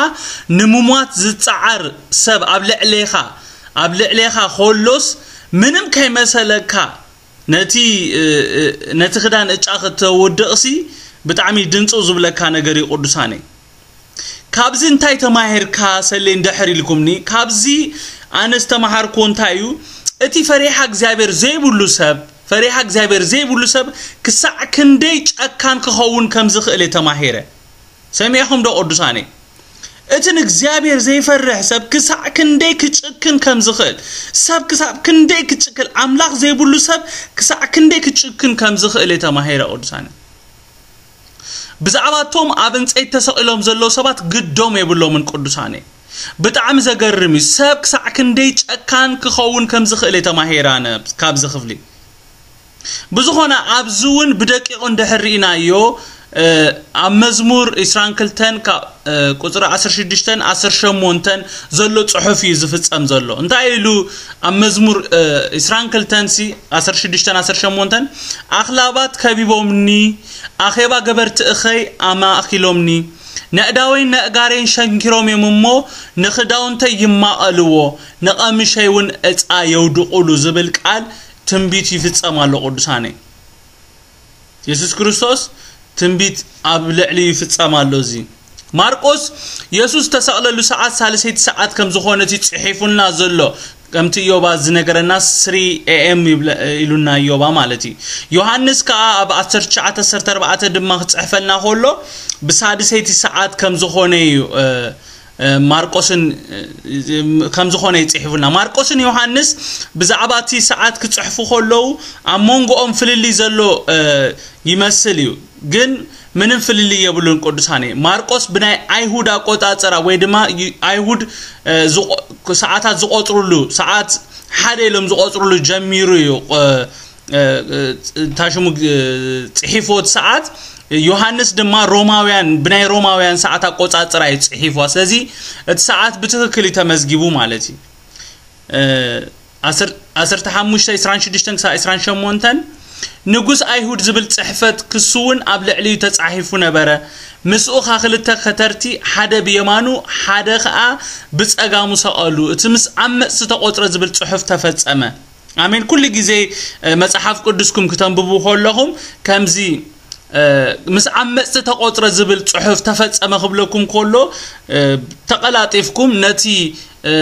ንምሟት ዝጸዓር ሰብ ኣብ ልዕሌኻ፣ ኣብ ልዕሌኻ ከሎስ ምንም ከይመሰለካ ነቲ፣ እ፣ እ፣ ነቲ ክዳን ዕጫ ክተውድቕሲ ብጣዕሚ ድንጹ ዝብለካ ነገር እዩ ቅዱሳነይ። ካብዚ እንታይ ተማሂርካ ሰሌ እንድሕር ኢልኩምኒ፣ ካብዚ ኣነ ዝተማሃርኩዎ እንታይ እዩ፣ እቲ ፈሪሃ እግዚኣብሔር ዘይብሉ ሰብ፣ ፈሪሃ እግዚኣብሔር ዘይብሉ ሰብ ክሳዕ ክንደይ ጨካን ክኸውን ከም ዝኽእል እየ ተማሂረ። ሰሚዕኹም ዶ ቅዱሳነይ? እቲ ንእግዚኣብሔር ዘይፈርሕ ሰብ ክሳዕ ክንደይ ክጭክን ከም ዝኽእል፣ ሰብ ክሳብ ክንደይ ክጭክል፣ ኣምላኽ ዘይብሉ ሰብ ክሳዕ ክንደይ ክጭክን ከም ዝኽእል እየ ተማሂረ ቅዱሳነይ። ብዛዕባ እቶም ኣብ ዕንጸይቲ ተሰቒሎም ዘለዉ ሰባት ግዶም የብሎምን ቅዱሳነይ። ብጣዕሚ ዘገርም እዩ። ሰብ ክሳዕ ክንደይ ጨካን ክኸውን ከም ዝኽእል እየ ተማሂረ ኣነ ካብዚ ክፍሊ። ብዝኾነ ኣብዚ እውን ብደቂቑ እንድሕር ርኢናዮ፣ እ፣ ኣብ መዝሙር ዕስራን ክልተን ካብ፣ እ፣ ቁጽሪ ዓሰርተ ሽዱሽተን ዓሰርተ ሸሞንተን ዘሎ ጽሑፍ እዩ ዝፍጸም ዘሎ። እንታይ ኢሉ ኣብ መዝሙር፣ እ፣ ዕስራን ክልተን ሲ፣ ዓሰርተ ሽዱሽተን ዓሰርተ ሸሞንተን፣ ኣኽላባት ከቢቦምኒ፣ ኣኼባ ገበርቲ እኸይ ኣማእኪሎምኒ፣ ነእዳወይን ነእጋረይን ሸንኪሮም እዮም እሞ፣ ንኽዳውንተይ ይማቐልዎ፣ ንቐምሸይ እውን ዕጻ የውድቑሉ ዝብል ቃል ትንቢት ይፍጸም ኣሎ ቅዱሳነይ። የሱስ ክርስቶስ ትንቢት ኣብ ልዕሊኡ ይፍጸም ኣሎ። እዚ ማርቆስ የሱስ ዝተሰቕለሉ ሰዓት ሳልሰይቲ ሰዓት ከም ዝኾነት እዩ ጽሒፉልና ዘሎ። ከምቲ ኢዮባ ዝነገረና ስሪ ኤ ኤም ይብለ-፣ ኢሉና ኢዮባ ማለት እዩ። ዮሃንስ ከኣ ኣብ ዓሰርተ ትሽዓተ ዓሰርተ ኣርባዕተ ድማ ክጽሕፈልና ከሎ ብሳድሰይቲ ሰዓት ከም ዝኾነ እዩ፣ እ፣ እ፣ ማርቆስን፣ እ፣ ከም ዝኾነ ይጽሕፉልና። ማርቆስን ዮሃንስ ብዛዕባ እቲ ሰዓት ክጽሕፉ ከለዉ ኣብ መንጎኦም ፍልልይ ዘሎ፣ እ፣ ይመስል እዩ። ግን ምንም ፍልልይ የብሉን ቅዱሳነይ። ማርቆስ ብናይ ኣይሁድ ኣቆጻጽራ ወይ ድማ ዩ-፣ ኣይሁድ፣ እ፣ ዝቆ-፣ ሰዓታት ዝቆጽሩሉ፣ ሰዓት ሓደ ኢሎም ዝቆጽሩሉ ጀሚሩ እዩ፣ እ፣ እ፣ እ፣ እንታይ ሽሙ፣ እ፣ ጽሒፍዎ እቲ ሰዓት። ዮሃንስ ድማ ሮማውያን፣ ብናይ ሮማውያን ሰዓት ኣቆጻጽራ እዩ ጽሒፍዋ። ስለዚ እቲ ሰዓት ብትኽክል እዩ ተመዝጊቡ ማለት እዩ። እ፣ ዓሰር-፣ ዓሰርተ ሓሙሽተ ዕስራን ሽዱሽተን ክሳብ ዕስራን ሸሞንተን፣ ንጉስ ኣይሁድ ዝብል ጽሕፈት ክስውን ኣብ ልዕሊኡ ተጻሒፉ ነበረ። ምስኡ ኸኣ ክልተ ከተርቲ፣ ሓደ ብየማኑ ሓደ ኸኣ ብጸጋሙ ሰቐሉ። እቲ ምስ ዓመጽ ዝተቖጽረ ዝብል ጽሑፍ ተፈጸመ። ኣሜን። ኩሉ ግዜ፣ እ፣ መጽሓፍ ቅዱስኩም ክተንብቡ ከለኹም ከምዚ፣ እ፣ ምስ ዓመጽቲ ተቖጽረ ዝብል ጽሑፍ ተፈጸመ ክብለኩም ከሎ፣ እ፣ ተቐላጢፍኩም ነቲ፣ እ፣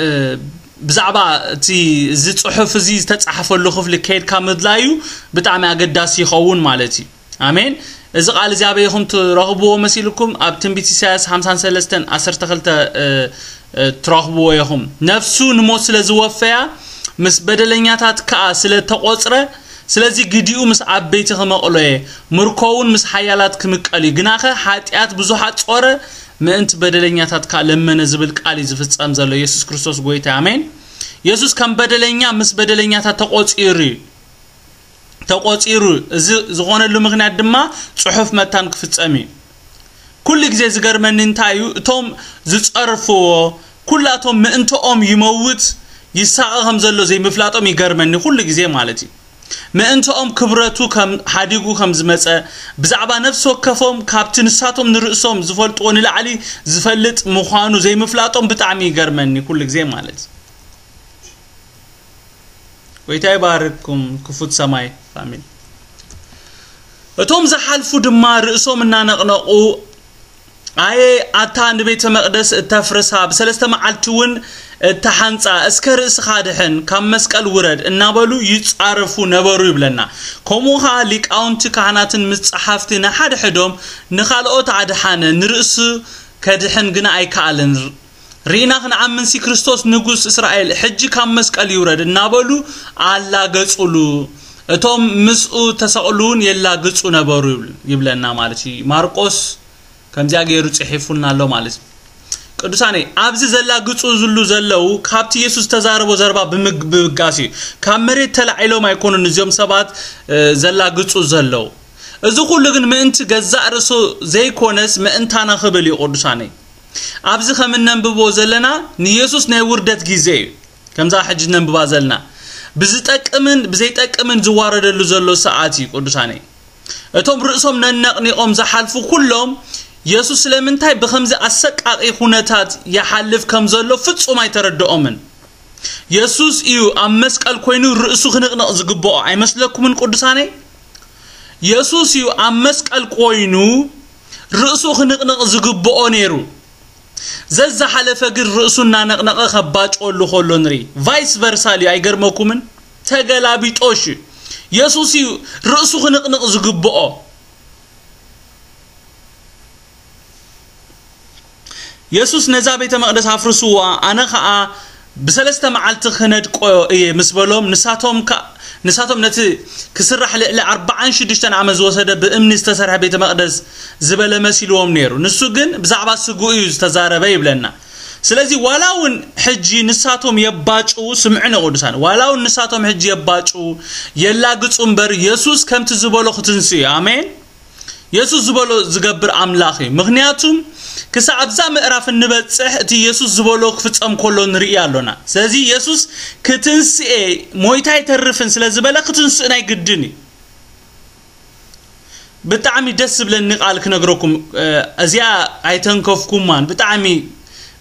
እ፣ ብዛዕባ እቲ እዚ ጽሑፍ እዚ ዝተጻሕፈሉ ክፍሊ ከይድካ ምድላዩ ብጣዕሚ ኣገዳሲ ይኸውን ማለት እዩ። ኣሜን። እዚ ቃል እዚ ኣበይ ኢኹም ትረኽብዎ መሲልኩም? ኣብ ትንቢት ኢሳያስ ሓምሳን ሰለስተን ዓሰርተ ክልተ፣ እ፣ እ፣ ትረኽብዎ ኢኹም። ነፍሱ ንሞት ስለ ዝወፈያ፣ ምስ በደለኛታት ከኣ ስለ ተቖጽረ፣ ስለዚ ግዲኡ ምስ ዓበይቲ ክመቕሎ እየ፣ ምርኮውን ምስ ሓያላት ክምቀል እዩ። ግናኸ ሓጢኣት ብዙሓት ጾረ፣ ምእንቲ በደለኛታት ከኣ ለመነ ዝብል ቃል እዩ ዝፍጸም ዘሎ። የሱስ ክርስቶስ ጎይታ። ኣሜን። የሱስ ከም በደለኛ ምስ በደለኛታት ተቖጺሩ እዩ። ተቆጺሩ። እዚ ዝኾነሉ ምኽንያት ድማ ጽሑፍ መታን ክፍጸም እዩ። ኩሉ ግዜ ዝገርመኒ እንታይ እዩ፣ እቶም ዝጸርፍዎ ኩላቶም ምእንትኦም ይመውት ይሳቐ ከም ዘሎ ዘይምፍላጦም ይገርመኒ ኩሉ ግዜ ማለት እዩ። ምእንትኦም ክብረቱ ከም ሓዲጉ ከም ዝመጸ፣ ብዛዕባ ነፍሲ ወከፎም ካብቲ ንሳቶም ንርእሶም ዝፈልጥዎ ንላዕሊ ዝፈልጥ ምዃኑ ዘይምፍላጦም ብጣዕሚ ይገርመኒ ኩሉ ግዜ ማለት እዩ። ጎይታ ይባርክኩም ክፉት ሰማይ ፋሚሊ። እቶም ዝሓልፉ ድማ ርእሶም እናነቕነቑ፣ ኣየ ኣታ ንቤተ መቕደስ እተፍርሳ፣ ብሰለስተ መዓልቲ እውን እተሓንጻ፣ እስከ ርእስኻ ድሕን፣ ካብ መስቀል ውረድ እናበሉ ይጻረፉ ነበሩ ይብለና። ከምኡ ኸዓ ሊቃውንቲ ካህናትን ምስ ጸሓፍቲ ንሓድሕዶም ንኻልኦት ኣድሓነ፣ ንርእሱ ከድሕን ግና ኣይከኣልን። ርኢና ክንኣምንሲ ክርስቶስ ንጉስ እስራኤል ሕጂ ካብ መስቀል ይውረድ እናበሉ ኣላገጹሉ። እቶም ምስኡ ተሰቕሉ እውን የላግጹ ነበሩ ይብል- ይብለና ማለት እዩ። ማርቆስ ከምዚኣ ገይሩ ጽሒፉልና ኣሎ ማለት እዩ። ቅዱሳነይ፣ ኣብዚ ዘላግጹ ዝሉ ዘለዉ ካብቲ የሱስ ዝተዛረቦ ዘረባ ብምግ- ብምብጋስ እዩ። ካብ መሬት ተላዒሎም ኣይኮኑን እዚኦም ሰባት እ፣ ዘላግጹ ዘለዉ። እዚ ኩሉ ግን ምእንቲ ገዛእ ርእሱ ዘይኮነስ ምእንታና ክብል እዩ። ቅዱሳነይ፣ ኣብዚ ከም እነንብቦ ዘለና ንየሱስ ናይ ውርደት ግዜ እዩ። ከምዛ ሕጂ ነንብባ ዘለና ብዝጠቅምን ብዘይጠቅምን ዝዋረደሉ ዘሎ ሰዓት እዩ። ቅዱሳነይ፣ እቶም ርእሶም ነነቕኒቖም ዝሓልፉ ኩሎም የሱስ ስለምንታይ ብኸምዚ ኣሰቃቒ ኩነታት ይሓልፍ ከም ዘሎ ፍጹም ኣይተረድኦምን። የሱስ እዩ ኣብ መስቀል ኮይኑ ርእሱ ክንቕንቕ ዝግብኦ ኣይመስለኩምን ቅዱሳነይ? የሱስ እዩ ኣብ መስቀል ኮይኑ ርእሱ ክንቕንቕ ዝግብኦ ነይሩ። ዘዝሓለፈ ግን ርእሱ እናነቕነቐ ከባጭወሉ ከሎ ንርኢ። ቫይስ ቨርሳ እዩ፣ ኣይገርመኩምን? ተገላቢጦሽ እዩ። የሱስ እዩ ርእሱ ክንቕንቕ ዝግብኦ። የሱስ ነዛ ቤተ መቕደስ ኣፍርስዋ፣ ኣነ ኸኣ ብሰለስተ መዓልቲ ክነድቆ እየ ምስ በሎም፣ ንሳቶም ከ- ንሳቶም ነቲ ክስራሕ ልዕሊ ኣርባዓን ሽዱሽተን ዓመት ዝወሰደ ብእምኒ ዝተሰርሐ ቤተ መቕደስ ዝበለ መሲልዎም ነይሩ። ንሱ ግን ብዛዕባ ስግኡ እዩ ዝተዛረበ ይብለና። ስለዚ ዋላ እውን ሕጂ ንሳቶም የባጭው፣ ስምዑኒ ቅዱሳን፣ ዋላ እውን ንሳቶም ሕጂ የባጭው የላግጹ እምበር የሱስ ከምቲ ዝበሎ ክትንስእ እዩ። ኣሜን። የሱስ ዝበሎ ዝገብር ኣምላኽ እዩ። ምኽንያቱም ክሳብ ኣብዛ ምዕራፍ እንበጽሕ እቲ የሱስ ዝበሎ ክፍጸም ከሎ ንርኢ ኣሎና። ስለዚ የሱስ ክትንስኤ ሞይታ ኣይተርፍን ስለ ዝበለ ክትንስእ ናይ ግድን እዩ። ብጣዕሚ ደስ ዝብለኒ ቃል ክነግረኩም፣ እ፣ እዚኣ ኣይተንከፍኩማን። ብጣዕሚ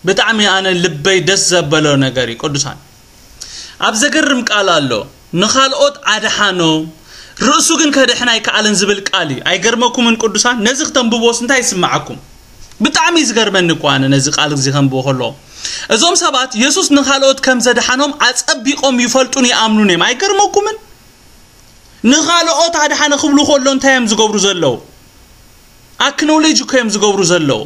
ብጣዕሚ ኣነ ልበይ ደስ ዘበሎ ነገር እዩ ቅዱሳን። ኣብ ዘገርም ቃል ኣሎ፣ ንኻልኦት ኣድሓኖም፣ ርእሱ ግን ከድሕን ኣይከኣልን ዝብል ቃል እዩ። ኣይገርመኩምን ቅዱሳን? ነዚ ክተንብቦስ እንታይ ይስምዓኩም? ብጣዕሚ እዩ ዝገርመኒ እኮ ኣነ ነዚ ቃል እዚ ከንብቦ ከሎ። እዞም ሰባት የሱስ ንኻልኦት ከም ዘድሓኖም ኣጸቢቖም ይፈልጡን ይኣምኑን እዮም። ኣይገርመኩምን? ንኻልኦት ኣድሓነ ክብሉ ከሎ እንታይ እዮም ዝገብሩ ዘለዉ? ኣክኖሌጅ እኮ እዮም ዝገብሩ ዘለዉ።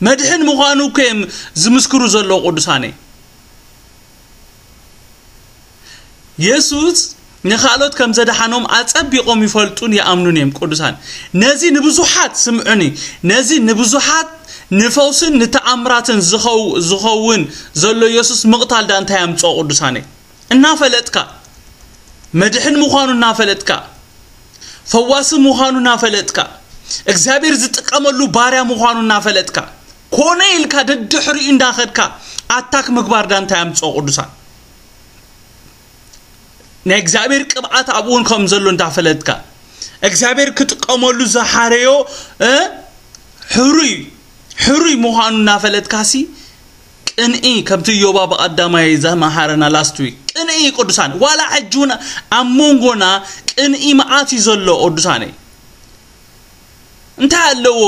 መድሕን ምዃኑ እኮ እዮም ዝምስክሩ ዘለዉ ቅዱሳነይ። የሱስ ንኻልኦት ከም ዘድሓኖም ኣጸቢቖም ይፈልጡን ይኣምኑን እዮም ቅዱሳን። ነዚ ንብዙሓት፣ ስምዑኒ፣ ነዚ ንብዙሓት ንፈውስን ንተኣምራትን ዝኸው- ዝኸውን ዘሎ የሱስ ምቕታል ዳ እንታይ ኣምጽኦ ቅዱሳነይ? እናፈለጥካ፣ መድሕን ምዃኑ እናፈለጥካ፣ ፈዋሲ ምዃኑ እናፈለጥካ፣ እግዚኣብሔር ዝጥቀመሉ ባርያ ምዃኑ እናፈለጥካ፣ ኮነ ኢልካ ደድሕሪኡ እንዳኸድካ ኣታክ ምግባር ዳ እንታይ ኣምጽኦ ቅዱሳን? ናይ እግዚኣብሔር ቅብኣት ኣብኡ እውን ከም ዘሎ እንዳፈለጥካ፣ እግዚኣብሔር ክጥቀመሉ ዝሓረዮ፣ እ፣ ሕሩይ፣ ሕሩይ ምዃኑ እናፈለጥካሲ፣ ቅንኢ፣ ከምቲ ዮባ ብቐዳማይ ዘመሃረና ላስት ዊክ፣ ቅንኢ ቅዱሳን፣ ዋላ ሕጂ እውን ኣብ መንጎና ቅንኢ መዓት እዩ ዘሎ ቅዱሳነይ። እንታይ ኣለዎ?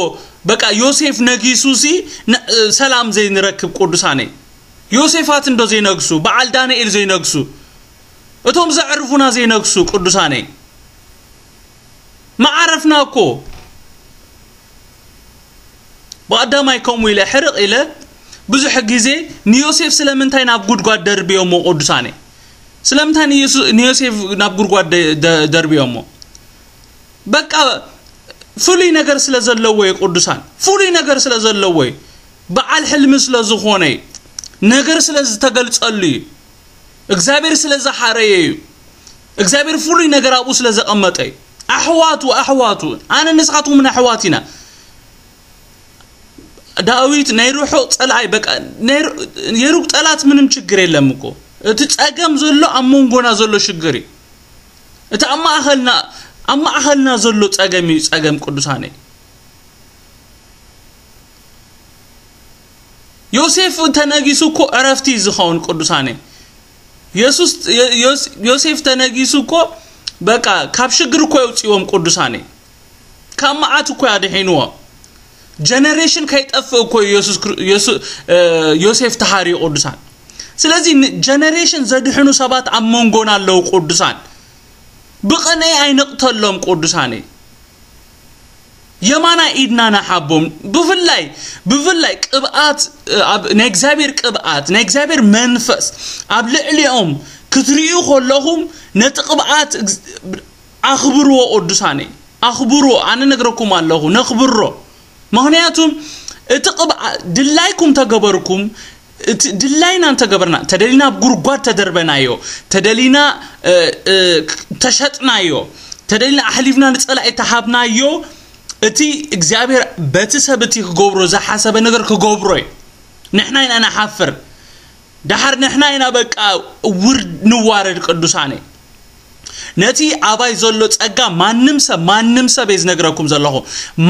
በቃ ዮሴፍ ነጊሱሲ ን- ሰላም ዘይንረክብ ቅዱሳነይ። ዮሴፋት እንዶ ዘይነግሱ፣ በዓል ዳንኤል ዘይነግሱ፣ እቶም ዘዕርፉና ዘይነግሱ ቅዱሳነይ። መዓረፍና እኮ። ብቐዳማይ ከምኡ ኢለ ሕርቕ ኢለ ብዙሕ ግዜ ንዮሴፍ ስለምንታይ ናብ ጉድጓድ ደርብዮሞ ቅዱሳነይ? ስለምንታይ ንዮሱ- ንዮሴፍ ናብ ጉድጓድ ደ- ደ- ደርብዮሞ? በቃ ፍሉይ ነገር ስለ ዘለዎ እዩ ቅዱሳን፣ ፍሉይ ነገር ስለ ዘለዎ እዩ፣ በዓል ሕልሚ ስለ ዝኾነ እዩ። ነገር ስለ ዝተገልጸሉ እዩ። እግዚኣብሔር ስለ ዝሓረየ እዩ። እግዚኣብሔር ፍሉይ ነገር ኣብኡ ስለ ዘቐመጠ እዩ። ኣሕዋቱ ኣሕዋቱ ኣነ ንስኻትኩምን ኣሕዋት ኢና። ዳዊት ናይ ርሑቕ ጸላኣይ በቃ ናይ ሩ- የሩቅ ጠላት ምንም ችግር የለም እኮ። እቲ ጸገም ዘሎ ኣብ መንጎና ዘሎ ሽግር እዩ። እቲ ኣብ ማእኸልና ኣብ ማእኸልና ዘሎ ጸገም እዩ። ጸገም ቅዱሳነይ ዮሴፍ ተነጊሱ እኮ ዕረፍቲ እዩ ዝኸውን ቅዱሳነይ። የሱስ ዮ- ዮስ- ዮሴፍ ተነጊሱ እኮ በቃ ካብ ሽግር እኮ የውፅዎም ቅዱሳነይ። ካብ መዓት እኮ ያድሒንዎ። ጀነሬሽን ከይጠፍእ እኮ እዩ የሱስ ክር- የሱ- እ፣ ዮሴፍ ተሃርዩ ቅዱሳን። ስለዚ ጀነሬሽን ዘድሕኑ ሰባት ኣብ መንጎና ኣለዉ ቅዱሳን። ብቕንኢ ኣይንቕተሎም ቅዱሳነይ። የማናይ ኢድና ንሓቦም። ብፍላይ ብፍላይ ቅብኣት ኣብ ናይ እግዚኣብሔር ቅብኣት ናይ እግዚኣብሔር መንፈስ ኣብ ልዕሊኦም ክትርእዩ ከለኹም ነቲ ቅብኣት እግዝ- ኣኽብርዎ ቅዱሳነይ ኣኽብርዎ። ኣነ ነግረኩም ኣለኹ ነኽብሮ። ምኽንያቱም እቲ ቅብኣ ድላይኩም ተገበርኩም እቲ ድላይና እንተገበርና ተደሊና ኣብ ጉርጓድ ተደርበናዮ ተደሊና እ፣ እ፣ ተሸጥናዮ ተደሊና ኣሕሊፍና ንጸላኢ ተሃብናዮ። እቲ እግዚኣብሔር በቲ ሰብ እቲ ክገብሮ ዝሓሰበ ነገር ክገብሮ እዩ። ንሕና ኢና ንሓፍር። ደሓር ንሕና ኢና በቃ ውርድ ንዋረድ ቅዱሳነ። ነቲ ኣባይ ዘሎ ጸጋ ማንም ሰብ ማንም ሰብ እየ ዝነግረኩም ዘለኹ።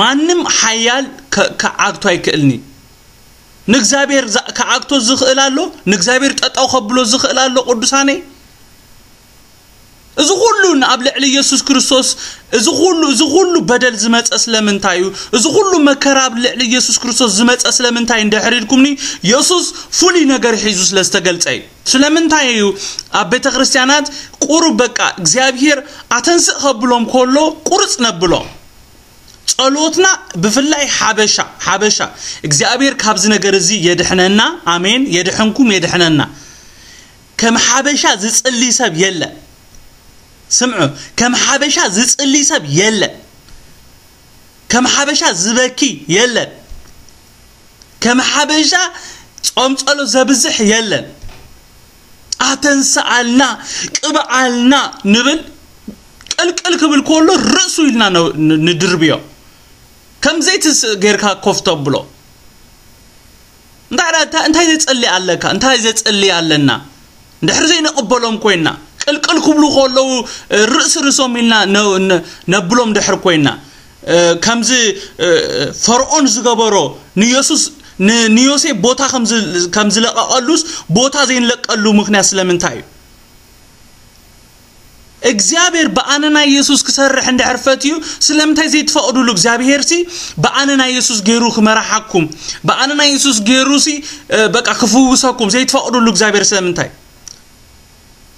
ማንም ሓያል ከ- ክዓግቶ ኣይክእልኒ። ንእግዚኣብሔር ዛ- ክዓግቶ ዝኽእል ኣሎ። ንእግዚኣብሔር ጠጠው ከብሎ ዝኽእል ኣሎ ቅዱሳነይ። እዚ ኩሉ ኣብ ልዕሊ ኢየሱስ ክርስቶስ እዚ ኩሉ እዚ ኩሉ በደል ዝመጸ ስለምንታይ እዩ? እዚ ኩሉ መከራ ኣብ ልዕሊ ኢየሱስ ክርስቶስ ዝመጸ ስለምንታይ እንድሕር ኢልኩምኒ፣ ኢየሱስ ፍሉይ ነገር ሒዙ ስለ ዝተገልጸ እዩ። ስለምንታይ እዩ ኣብ ቤተ ክርስቲያናት ቁሩብ በቃ እግዚኣብሔር ኣተንስእ ከብሎም ከሎ ቁርጽ ነብሎም? ጸሎትና ብፍላይ ሓበሻ ሓበሻ እግዚኣብሔር ካብዚ ነገር እዚ የድሕነና። ኣሜን። የድሕንኩም የድሕነና። ከም ሓበሻ ዝጽሊ ሰብ የለ። ስምዑ፣ ከም ሓበሻ ዝጽሊ ሰብ የለ። ከም ሓበሻ ዝበኪ የለ። ከም ሓበሻ ጾም ጸሎ ዘብዝሕ የለን። ኣተንስኣልና ቅብኣልና ንብል ቅልቅል ክብል ከሎ ርእሱ ኢልና ን- ን- ንድርብዮ። ከም ዘይትስ ጌርካ ኮፍ ተብሎ። እንታይ ደኣ- እንታይ እንታይ ዘጸሊ ኣለካ እንታይ ዘጸሊ ኣለና? እንድሕር ዘይንቕበሎም ኮይና ቅልቅል ክብሉ ከለዉ እ፣ ርእሲ ርእሶም ኢልና ነ- ነ- ነብሎም ድሕር ኮይና እ፣ ከምዚ እ፣ ፈርዖን ዝገበሮ ንዮሱስ ን- ንዮሴፍ ቦታ ከም ዝ- ከም ዝለቀቐሉስ ቦታ ዘይንለቀሉ ምክንያት ስለምንታይ እዩ? እግዚኣብሔር ብኣነ ናይ የሱስ ክሰርሕ እንድሕር ፈትዩ ስለምንታይ ዘይትፈቕዱሉ? እግዚኣብሔር ሲ ብኣነ ናይ የሱስ ገይሩ ክመራሓኩም ብኣነ ናይ የሱስ ገይሩ ሲ እ፣ በቃ ክፍውሰኩም ዘይትፈቕዱሉ እግዚኣብሔር ስለምንታይ?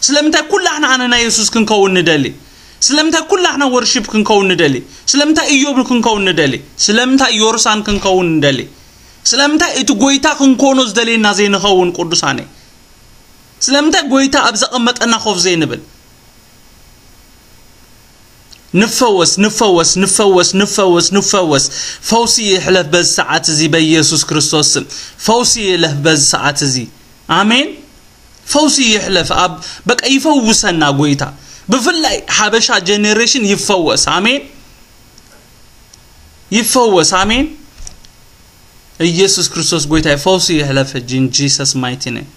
ስለምንታይ ኩላሕና ኣነ ናይ የሱስ ክንከውን ንደሊ? ስለምንታይ ኩላሕና ወርሺፕ ክንከውን ንደሊ? ስለምንታይ እዮብ ክንከውን ንደሊ? ስለምንታይ ዮርሳን ክንከውን ንደሊ? ስለምንታይ እቲ ጎይታ ክንኮኖ ዝደልየና ዘይንኸውን ቅዱሳነይ? ስለምንታይ ጎይታ ኣብ ዘቐመጠና ኮፍ ዘይንብል? ንፈወስ ንፈወስ ንፈወስ ንፈወስ ንፈወስ። ፈውሲ ይሕለፍ በዚ ሰዓት እዚ በኢየሱስ ክርስቶስ ስም። ፈውሲ ይሕለፍ በዚ ሰዓት እዚ። ኣሜን። ፈውሲ ይሕለፍ ኣብ በቃ ይፈውሰና ጎይታ። ብፍላይ ሓበሻ ጀኔሬሽን ይፈወስ። ኣሜን። ይፈወስ። ኣሜን። ኢየሱስ ክርስቶስ ጎይታ ፈውሲ ይሕለፍ ሕጂ in Jesus mighty name።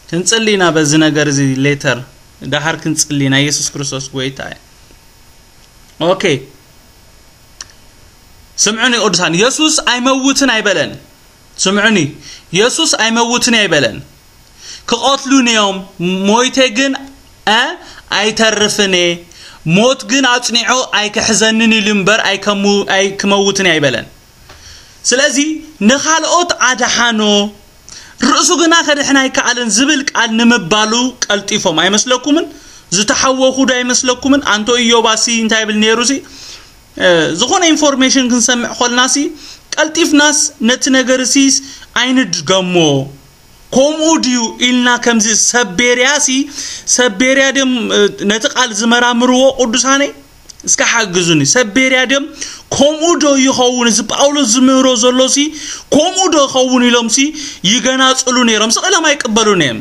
ክንጽሊ ኢና በዚ ነገር እዚ ሌተር ደሓር ክንጽሊ ኢና። ኢየሱስ ክርስቶስ ጎይታ እዩ። ኦኬ። ስምዑኒ ቅዱሳን፣ የሱስ ኣይመውትን ኣይበለን። ስምዑኒ፣ የሱስ ኣይመውትን ኣይበለን። ክቐትሉኒ እዮም፣ ሞይተ ግን እ ኣይተርፍን እየ፣ ሞት ግን ኣጽኒዑ ኣይክሕዘንን ኢሉ እምበር ኣይከሙ- ኣይክመውትን እየ ኣይበለን። ስለዚ ንኻልኦት ኣድሓኖ ርእሱ ግና ከድሕን ኣይከኣልን ዝብል ቃል ንምባሉ ቀልጢፎም ኣይመስለኩምን? ዝተሓወኹ ዶ ኣይመስለኩምን? ኣንቶ ኢዮባሲ እንታይ ይብል ነይሩ ሲ? እ፣ ዝኾነ ኢንፎርሜሽን ክንሰምዕ ኮልና ሲ ቀልጢፍናስ ነቲ ነገር ሲ ኣይንድገሞ። ከምኡ ድዩ ኢልና ከምዚ ሰብ ቤርያ ሲ ሰብ ቤርያ ድዮም እ፣ ነቲ ቃል ዝመራምርዎ ቅዱሳነይ? እስከ ሓግዙኒ። ሰብ ቤርያ ድዮም? ከምኡ ዶ ይኸውን? እዚ ጳውሎስ ዝምህሮ ዘሎ ሲ ከምኡ ዶ ይኸውን ኢሎም ሲ ይገናጽሉ ነይሮም። ስቕ ኢሎም ኣይቅበሉን እዮም።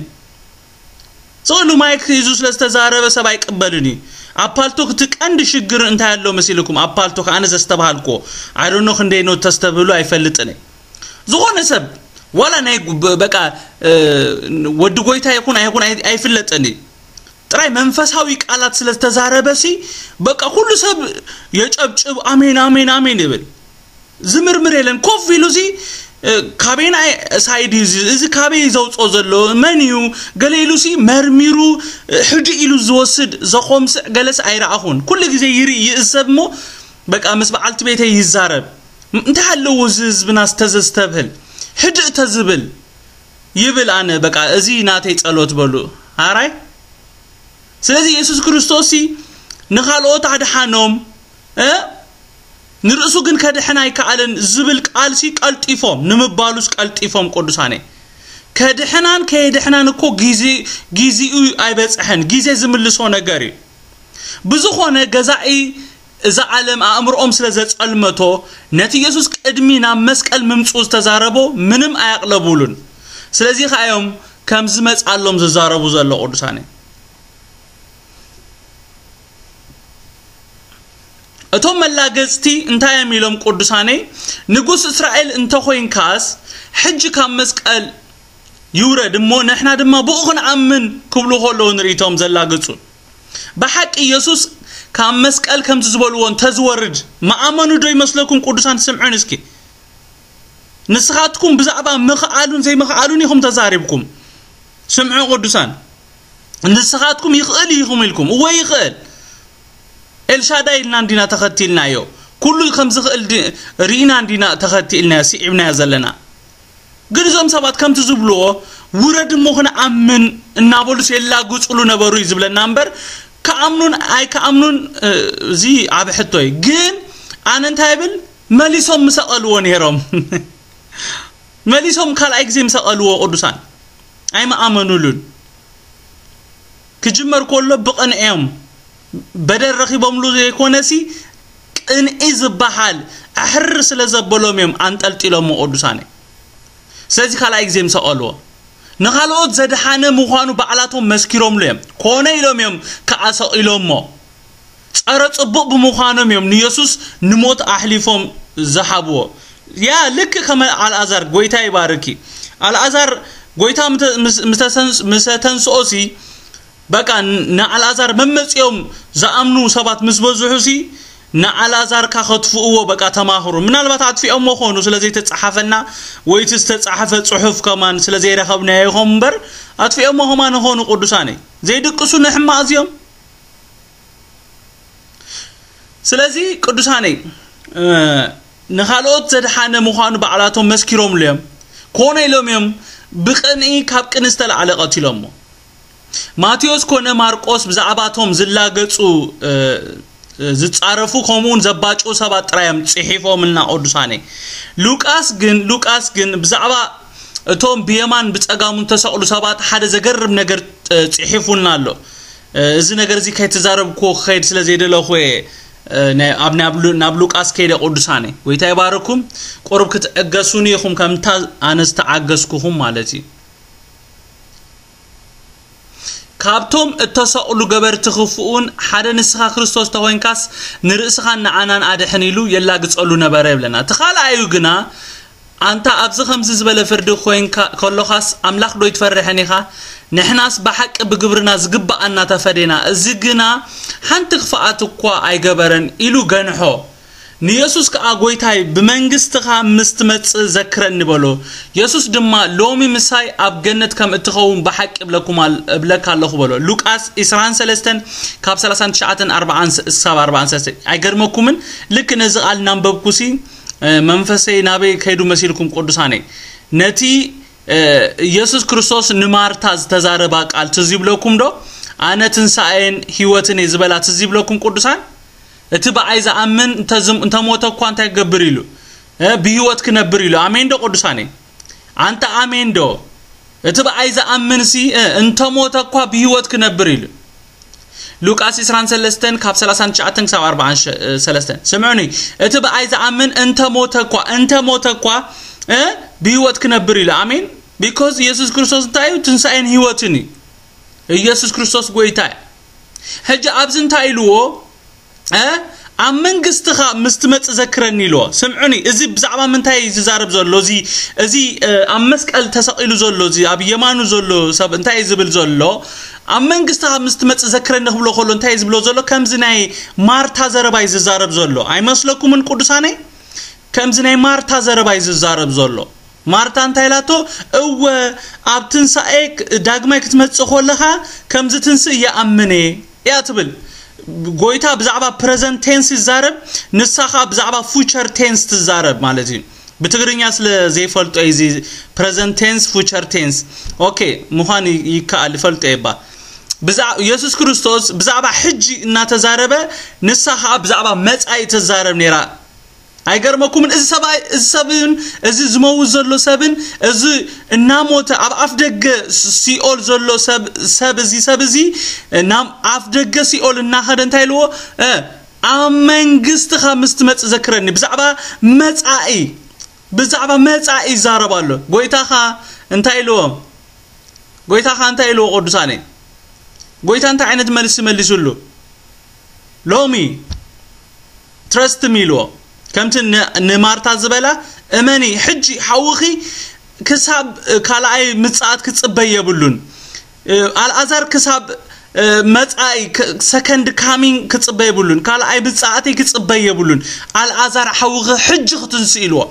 ስቕ ኢሉ ማይክ ሒዙ ስለ ዝተዛረበ ሰብ ኣይቅበልን እዩ። ኣብ ፓልቶክ እቲ ቀንዲ ሽግር እንታይ ኣሎ መሲልኩም? ኣብ ፓልቶክ ኣነ ዘስተብሃልኩዎ፣ I don't know ክንደይ ነው ተስተብህሉ ኣይፈልጥን እየ። ዝኾነ ሰብ ዋላ ናይ ጉ-፣ በ-፣ በቃ፣ እ፣ ወዲ ጎይታ ይኹን ኣይኹን ኣይ-፣ ኣይፍለጥን እዩ። ጥራይ መንፈሳዊ ቃላት ስለ ዝተዛረበ ሲ በቃ ኩሉ ሰብ የጨብጭብ፣ ኣሜን፣ ኣሜን፣ ኣሜን ይብል። ዝምርምር የለን። ኮፍ ኢሉ ሲ፣ እ፣ ካበይናይ ሳይድ እዩ እዚ? እዚ ካበይ ዘውፅኦ ዘሎ? መን እዩ? ገለ ኢሉ ሲ መርሚሩ፣ እ፣ ሕድእ ኢሉ ዝወስድ ዘኾምስዕ ገለስ ኣይረኣኹን። ኩሉ ግዜ ይርኢ ይእዘብ እሞ በቃ ምስ በዓልቲ ቤተይ ይዛረብ። ም-፣ እንታይ ኣለዎ እዚ ህዝብና ዝተዘስተብህል? ሕድእ ተዝብል ይብል። ኣነ በቃ እዚ ናተይ ጸሎት በሉ። ኣራይ ስለዚ የሱስ ክርስቶስ ሲ ንኻልኦት ኣድሓኖም፣ እ፣ ንርእሱ ግን ከድሕን ኣይከኣለን ዝብል ቃል ሲ ቀልጢፎም ንምባሉስ ቀልጢፎም ቅዱሳነይ። ከድሕናን ከየድሕናን እኮ ግዜ፣ ግዜኡ ኣይበጽሐን። ግዜ ዝምልሶ ነገር እዩ። ብዝኾነ ገዛኢ እዛ ዓለም ኣእምሮኦም ስለ ዘጸልመቶ ነቲ የሱስ ቅድሚ ናብ መስቀል ምምጽኡ ዝተዛረቦ ምንም ኣያቕለቡሉን። ስለዚ ከኣ እዮም ከም ዝመጽኣሎም ዝዛረቡ ዘሎ ቅዱሳነይ። እቶም መላገጽቲ እንታይ እዮም ኢሎም ቅዱሳነይ? ንጉስ እስራኤል እንተኾይንካስ ሕጂ ካብ መስቀል ይውረድ እሞ ንሕና ድማ ብኡ ክንኣምን ክብሉ ከለዉ ንርኢ እቶም ዘላግጹ። ብሓቂ የሱስ ካብ መስቀል ከምቲ ዝበልዎ እንተዝወርድ ምኣመኑ ዶ ይመስለኩም ቅዱሳን? ስምዑን እስኪ። ንስኻትኩም ብዛዕባ ምኽኣሉን ዘይምኽኣሉን ኢኹም ተዛሪብኩም። ስምዑ ቅዱሳን። ንስኻትኩም ይኽእል ኢኹም ኢልኩም። እወ ይኽእል። ኤልሻዳይ ኢልና እንዲና ተኸቲልናዮ። ኩሉ ከም ዝኽእል ዲ-፣ ርኢና እንዲና ተኸቲልናዮ፣ ስዒብናዮ ዘለና። ግን እዞም ሰባት ከምቲ ዝብልዎ ውረድ እሞ ክንኣምን እናበሉስ የላግጹሉ ነበሩ እዩ ዝብለና እምበር፣ ክኣምኑን ኣይክኣምኑን፣ እ፣ እዚ ዓቢ ሕቶ እዩ። ግን ኣነ እንታይ እብል? መሊሶም ምሰቐልዎ ነይሮም። መሊሶም ካልኣይ ግዜ ምሰቐልዎ ቅዱሳን። ኣይምኣመኑሉን። ክጅመር ከሎ ብቕንዒ እዮም። በደል ረኺቦምሉ ዘይኮነሲ፣ ቅንዒ ዝበሃል ኣሕርር ስለ ዘበሎም እዮም ኣንጠልጢሎሞ ቅዱሳነይ። ስለዚ ካልኣይ ግዜ ምሰቐልዎ። ንኻልኦት ዘድሓነ ምዃኑ ባዕላቶም መስኪሮምሉ እዮም። ኮነ ኢሎም እዮም ከኣ ሰቒሎሞ። ጸረ ጽቡቕ ብምዃኖም እዮም ንየሱስ ንሞት ኣሕሊፎም ዝሃብዎ። ያ፣ ልክ ከመ ኣልኣዛር፣ ጎይታ ይባርኪ። ኣልኣዛር፣ ጎይታ ምተ-፣ ምስ-፣ ምተሰንስ-፣ ምሰ ተንስኦሲ፣ በቃ፣ ን-፣ ንኣልኣዛር መመጺኦም ዝኣምኑ ሰባት ምስ በዝሑሲ፣ ንኣልኣዛርካ ከጥፍእዎ በቃ ተማኽሩ። ምናልባት ኣጥፊኦሞ ኾኑ ስለ ዘይተጻሓፈልና፣ ወይ እቲ ዝተጻሓፈ ጽሑፍ ከማን ስለ ዘይረኸብናዮ ይኾን እምበር፣ ኣጥፊኦሞ ከማን ይኾኑ ቅዱሳነይ። ዘይድቅሱ ንሕማቕ እዚኦም። ስለዚ ቅዱሳነይ፣ እ፣ ንኻልኦት ዘድሓነ ምዃኑ ባዕላቶም መስኪሮምሉ እዮም። ኮነ ኢሎም እዮም ብቕንኢ ካብ ቅንኢ ዝተላዕለ ቀቲሎሞ። ማቴዎስ ኮነ ማርቆስ ብዛዕባቶም ዝላገጹ፣ እ፣ ዝጻረፉ ከምኡውን ዘባጭው ሰባት ጥራይ እዮም ጽሒፎምልና ቅዱሳነይ። ሉቃስ ግን፣ ሉቃስ ግን ብዛዕባ እቶም ብየማን ብጸጋሙን ተሰቕሉ ሰባት ሓደ ዘገርም ነገር፣ እ፣ ጽሒፉልና ኣሎ። እ፣ እዚ ነገር እዚ ከይተዛረብኩዎ ክኸይድ ስለ ዘይደለኹ እየ፣ እ፣ ናይ-፣ ኣብ፣ ናብ ሉ-፣ ናብ ሉቃስ ከይደ ቅዱሳነይ። ጎይታ ይባርኩም። ቁሩብ ክትዕገሱኒ ኢኹም ከምታ ኣነ ዝተዓገስኩኹም ማለት እዩ። ካብቶም እተሰቕሉ ገበርቲ ክፉእን ሓደ ንስኻ ክርስቶስ ተኾይንካስ ንርእስኻን ንዓናን ኣድሕን ኢሉ የላግጸሉ ነበረ ይብለና። እቲ ካልኣዩ ግና ኣንታ ኣብዚ ከምዚ ዝበለ ፍርዲ ኮይንካ ከሎኻስ ኣምላኽ ዶ ይትፈርሕን ኢኻ? ንሕናስ ብሓቂ ብግብርና ዝግብኣና ተፈዴና፣ እዚ ግና ሓንቲ ክፍኣት እኳ ኣይገበረን ኢሉ ገንሖ። ንየሱስ ከኣ ጎይታይ ብመንግስትኻ ምስ ትመጽእ ዘክረኒ በሎ። የሱስ ድማ ሎሚ ምሳይ ኣብ ገነት ከም እትኸውን ብሓቂ እብለኩም ኣል-፣ እብለካ ኣለኹ በሎ። ሉቃስ ዕስራን ሰለስተን ካብ ሰላሳን ትሽዓተን ኣርባዓን ስ-፣ ክሳብ ኣርባዓን ሰለስተ። ኣይገርመኩምን? ልክ ነዚ ቃል እናንበብኩሲ፣ እ፣ መንፈሰይ ናበይ ከይዱ መሲልኩም ቅዱሳነይ? ነቲ፣ እ፣ የሱስ ክርስቶስ ንማርታ ዝተዛረባ ቃል ትዝ ይብለኩም ዶ? ኣነ ትንሳኤን ህይወትን እየ ዝበላ ትዝ ይብለኩም ቅዱሳን? እቲ ብኣይ ዝኣምን እንተ ዝም-፣ እንተ ሞተ እኳ እንታይ ክገብር ኢሉ? እ፣ ብህይወት ክነብር ኢሉ። ኣሜን ዶ ቅዱሳነይ? ኣንታ ኣሜን ዶ? እቲ ብኣይ ዝኣምንሲ፣ እ፣ እንተ ሞተ እኳ ብህይወት ክነብር ኢሉ። ሉቃስ ዕስራን ሰለስተን ካብ ሰላሳን ትሽዓተን ክሳብ ኣርባዓን ሰለስተን። ስምዑኒ፣ እቲ ብኣይ ዝኣምን እንተ ሞተ እኳ እንተ ሞተ እኳ እ ብህይወት ክነብር ኢሉ። ኣሜን። ቢኮዝ ኢየሱስ ክርስቶስ እንታይ እዩ? ትንሳኤን ህይወትን እዩ። ኢየሱስ ክርስቶስ ጎይታ እዩ። ሕጂ ኣብዚ እንታይ ኢልዎ? እ ኣብ መንግስትኻ ምስ ትመጽእ ዘክረኒ ኢልዎ። ስምዑኒ፣ እዚ ብዛዕባ ምንታይ እዩ ዝዛረብ ዘሎ? እዚ እዚ እ፣ ኣብ መስቀል ተሰቒሉ ዘሎ፣ እዚ ኣብ የማኑ ዘሎ ሰብ እንታይ እዩ ዝብል ዘሎ? ኣብ መንግስትኻ ምስ ትመጽእ ዘክረኒ ክብሎ ከሎ እንታይ እዩ ዝብሎ ዘሎ? ከምዚ ናይ ማርታ ዘረባ እዩ ዝዛረብ ዘሎ። ኣይመስለኩምን ቅዱሳነይ? ከምዚ ናይ ማርታ ዘረባ እዩ ዝዛረብ ዘሎ። ማርታ እንታይ ኢላቶ? እወ፣ ኣብ ትንሳኤ ክ- ዳግማይ ክትመጽእ ከለኻ ከምዚ ትንስእ ይኣምን እየ እያ ትብል። ጎይታ ብዛዕባ ፕረዘንት ቴንስ ይዛረብ፣ ንሳ ኸኣ ብዛዕባ ፉቸር ቴንስ ትዛረብ ማለት እዩ። ብትግርኛ ስለ ዘይፈልጦ እዩ እዚ ፕረዘንት ቴንስ፣ ፉቸር ቴንስ። ኦኬ፣ ምዃን ይ- ይከኣል፣ ይፈልጦ እየ እባ። ብዛ- የሱስ ክርስቶስ ብዛዕባ ሕጂ እናተዛረበ፣ ንሳ ኸኣ ብዛዕባ መጻኢ ትዛረብ ነይራ። ኣይገርመኩምን? እዚ ሰብኣይ፣ እዚ ሰብን እዚ ዝመውት ዘሎ ሰብን፣ እዚ እናሞተ ኣብ ኣፍ ደገ ስ- ሲኦል ዘሎ ሰብ ሰብ እዚ ሰብ እዚ ናብ ኣፍ ደገ ሲኦል እናኸደ እንታይ ኢልዎ? እ፣ ኣብ መንግስትኻ ምስ ትመጽእ ዘክረኒ። ብዛዕባ መጻኢ፣ ብዛዕባ መጻኢ ይዛረብ ኣሎ። ጎይታኻ እንታይ ኢልዎ? ጎይታኻ እንታይ ኢልዎ? ቅዱሳነይ፣ ጎይታ እንታይ ዓይነት መልሲ መሊሱሉ? ሎሚ ትረስት ሚ ኢልዎ። ከምቲ ን- ንማርታ ዝበላ፣ እመኒ፣ ሕጂ ሓውኺ ክሳብ ካልኣይ ምጽኣት ክጽበይ የብሉን። ኣልኣዛር ክሳብ መጻኢ፣ ሰከንድ ካሚንግ ክጽበይ የብሉን። ካልኣይ ምጽኣተይ ክጽበይ የብሉን። ኣልኣዛር ሓውኺ ሕጂ ክትንስእ ኢልዎ።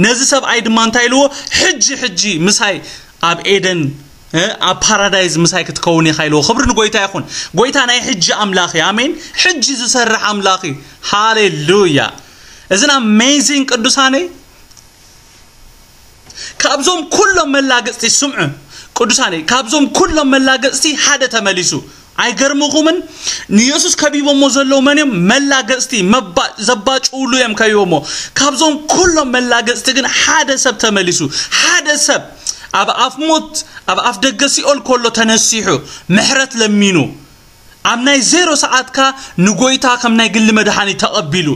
ነዚ ሰብኣይ ድማ እንታይ ኢልዎ? ሕጂ ሕጂ ምሳይ ኣብ ኤደን፣ ኣብ ፓራዳይዝ ምሳይ ክትከውን ኢኻ ኢልዎ። ክብሪ ንጎይታ ይኹን። ጎይታ ናይ ሕጂ ኣምላኽ እዩ። ኣሜን። ሕጂ ዝሰርሕ ኣምላኽ እዩ። ሃሌሉያ። እዝን ኣሜዚንግ ቅዱሳነይ። ካብዞም ኩሎም መላገጽቲ፣ ስምዑ ቅዱሳነይ፣ ካብዞም ኩሎም መላገጽቲ ሓደ ተመሊሱ። ኣይገርምኹምን? ንየሱስ ከቢቦሞ ዘለዉ መን እዮም? መላገጽቲ፣ መባ- ዘባጭውሉ እዮም ከቢቦሞ። ካብዞም ኩሎም መላገጽቲ ግን ሓደ ሰብ ተመሊሱ። ሓደ ሰብ ኣብ ኣፍ ሞት፣ ኣብ ኣፍ ደገ ሲኦል ከሎ ተነሲሑ ምሕረት ለሚኑ። ኣብ ናይ ዜሮ ሰዓትካ ንጎይታ ከም ናይ ግሊ መድሓኒ ተቐቢሉ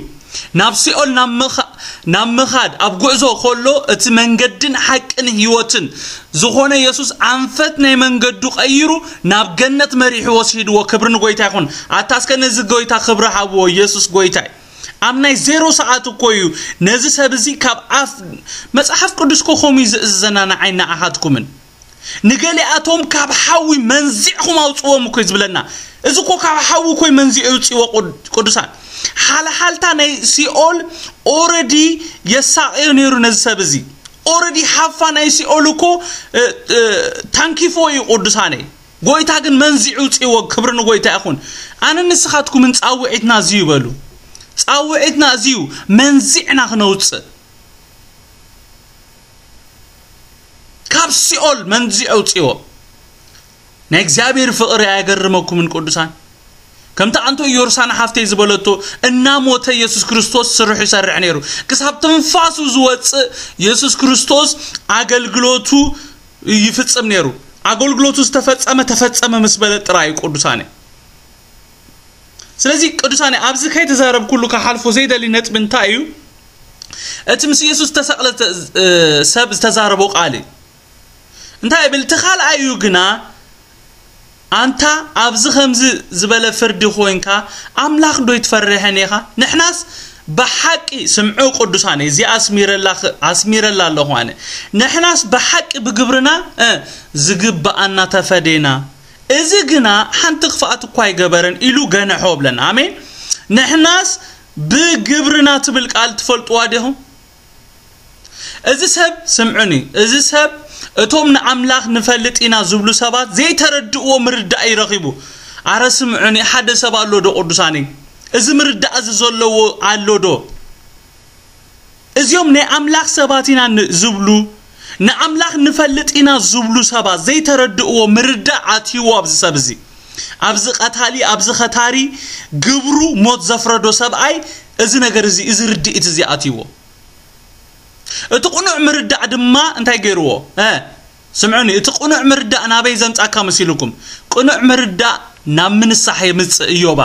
ናብ ሲኦል ናብ ምኻ- ናብ ምኻድ ኣብ ጉዕዞ ከሎ እቲ መንገድን ሓቅን ህይወትን ዝኾነ የሱስ ኣንፈት ናይ መንገዱ ቀይሩ ናብ ገነት መሪሑ ወሲድዎ። ክብሪ ንጎይታ ይኹን። ኣታ እስከ ነዚ ጎይታ ክብሪ ሃብዎ። የሱስ ጎይታ እዩ። ኣብ ናይ ዜሮ ሰዓት እኮ እዩ ነዚ ሰብ እዚ ካብ ኣፍ መጽሓፍ ቅዱስ እኮ ከምኡ እዩ ዝእዝዘና ንዓይ ንዓኻትኩምን። ንገሊኣቶም ካብ ሓዊ መንዚዕኹም ኣውጽዎም እኮ እዩ ዝብለና። እዚ እኮ ካብ ሓዊ እኮ እዩ መንዚዑ ይውጽእዎ። ቅድ- ቅዱሳን ሓልሓልታ ናይ ሲኦል ኦረዲ የሳቕዮ ነይሩ ነዚ ሰብ እዚ። ኦረዲ ሓፋ ናይ ሲኦል እኮ እ፣ እ፣ ታንኪፎ እዩ ቅዱሳነይ። ጎይታ ግን መንዚዑ ውጽእዎ። ክብሪ ንጎይታ ይኹን። ኣነ ንስኻትኩምን ጻውዒትና እዚ እዩ በሉ። ጻውዒትና እዚ እዩ፣ መንዚዕና ክነውጽእ። ካብ ሲኦል መንዚዑ ኣውጽእዎ። ናይ እግዚኣብሔር ፍቕሪ ኣየገርመኩምን ቅዱሳን? ከምቲ ኣንቶ ኢዮርሳን ሓፍተይ ዝበለቶ፣ እናሞተ የሱስ ክርስቶስ ስርሑ ይሰርሕ ነይሩ። ክሳብ ትንፋሱ ዝወጽእ የሱስ ክርስቶስ ኣገልግሎቱ ይፍጽም ነይሩ። ኣገልግሎቱ ዝተፈጸመ ተፈጸመ ምስ በለ ጥራይ እዩ ቅዱሳነ። ስለዚ ቅዱሳነ ኣብዚ ከይተዛረብኩሉ ክሓልፎ ዘይደሊ ነጥቢ እንታይ እዩ? እቲ ምስ ኢየሱስ ዝተሰቕለ ተ- እ፣ ሰብ ዝተዛረቦ ቃል እዩ። እንታይ ይብል? እቲ ካልኣዩ ግና ኣንታ ኣብዚ ከምዚ ዝበለ ፍርዲ ኮይንካ ኣምላኽ ዶ ይትፈርሕን ኢኻ? ንሕናስ ብሓቂ ስምዑ ቅዱሳን እዚ ኣስሚረላ ኣስሚረላ ኣለኹ ኣነ ንሕናስ ብሓቂ ብግብርና እ፣ ዝግብኣና ተፈዴና እዚ ግና ሓንቲ ክፍኣት እኳ ኣይገበረን ኢሉ ገነሖ ብለና ኣሜን ንሕናስ ብግብርና ትብል ቃል ትፈልጥዋ ዲኹም እዚ ሰብ ስምዑኒ እዚ ሰብ እቶም ንኣምላኽ ንፈልጥ ኢና ዝብሉ ሰባት ዘይተረድእዎ ምርዳእ ይረኺቡ ኣረ ስምዑኒ ሓደ ሰብ ኣሎ ዶ ቅዱሳኒ እዚ ምርዳእ እዚ ዘለዎ ኣሎ ዶ እዚኦም ናይ ኣምላኽ ሰባት ኢና ዝብሉ ንኣምላኽ ንፈልጥ ኢና ዝብሉ ሰባት ዘይተረድእዎ ምርዳእ ኣትይዎ ኣብዚ ሰብ እዚ ኣብዚ ቀታሊ ኣብዚ ኸታሪ ግብሩ ሞት ዘፍረዶ ሰብኣይ እዚ ነገር እዚ እዚ ርድኢት እዚ ኣትይዎ እቲ ቅኑዕ ምርዳእ ድማ እንታይ ገይርዎ ስምዑኒ እቲ ቅኑዕ ምርዳእ ናበይ ዘምጻካ መሲልኩም ቅኑዕ ምርዳእ ናብ ምንሳሕ የምጽእ። እዮባ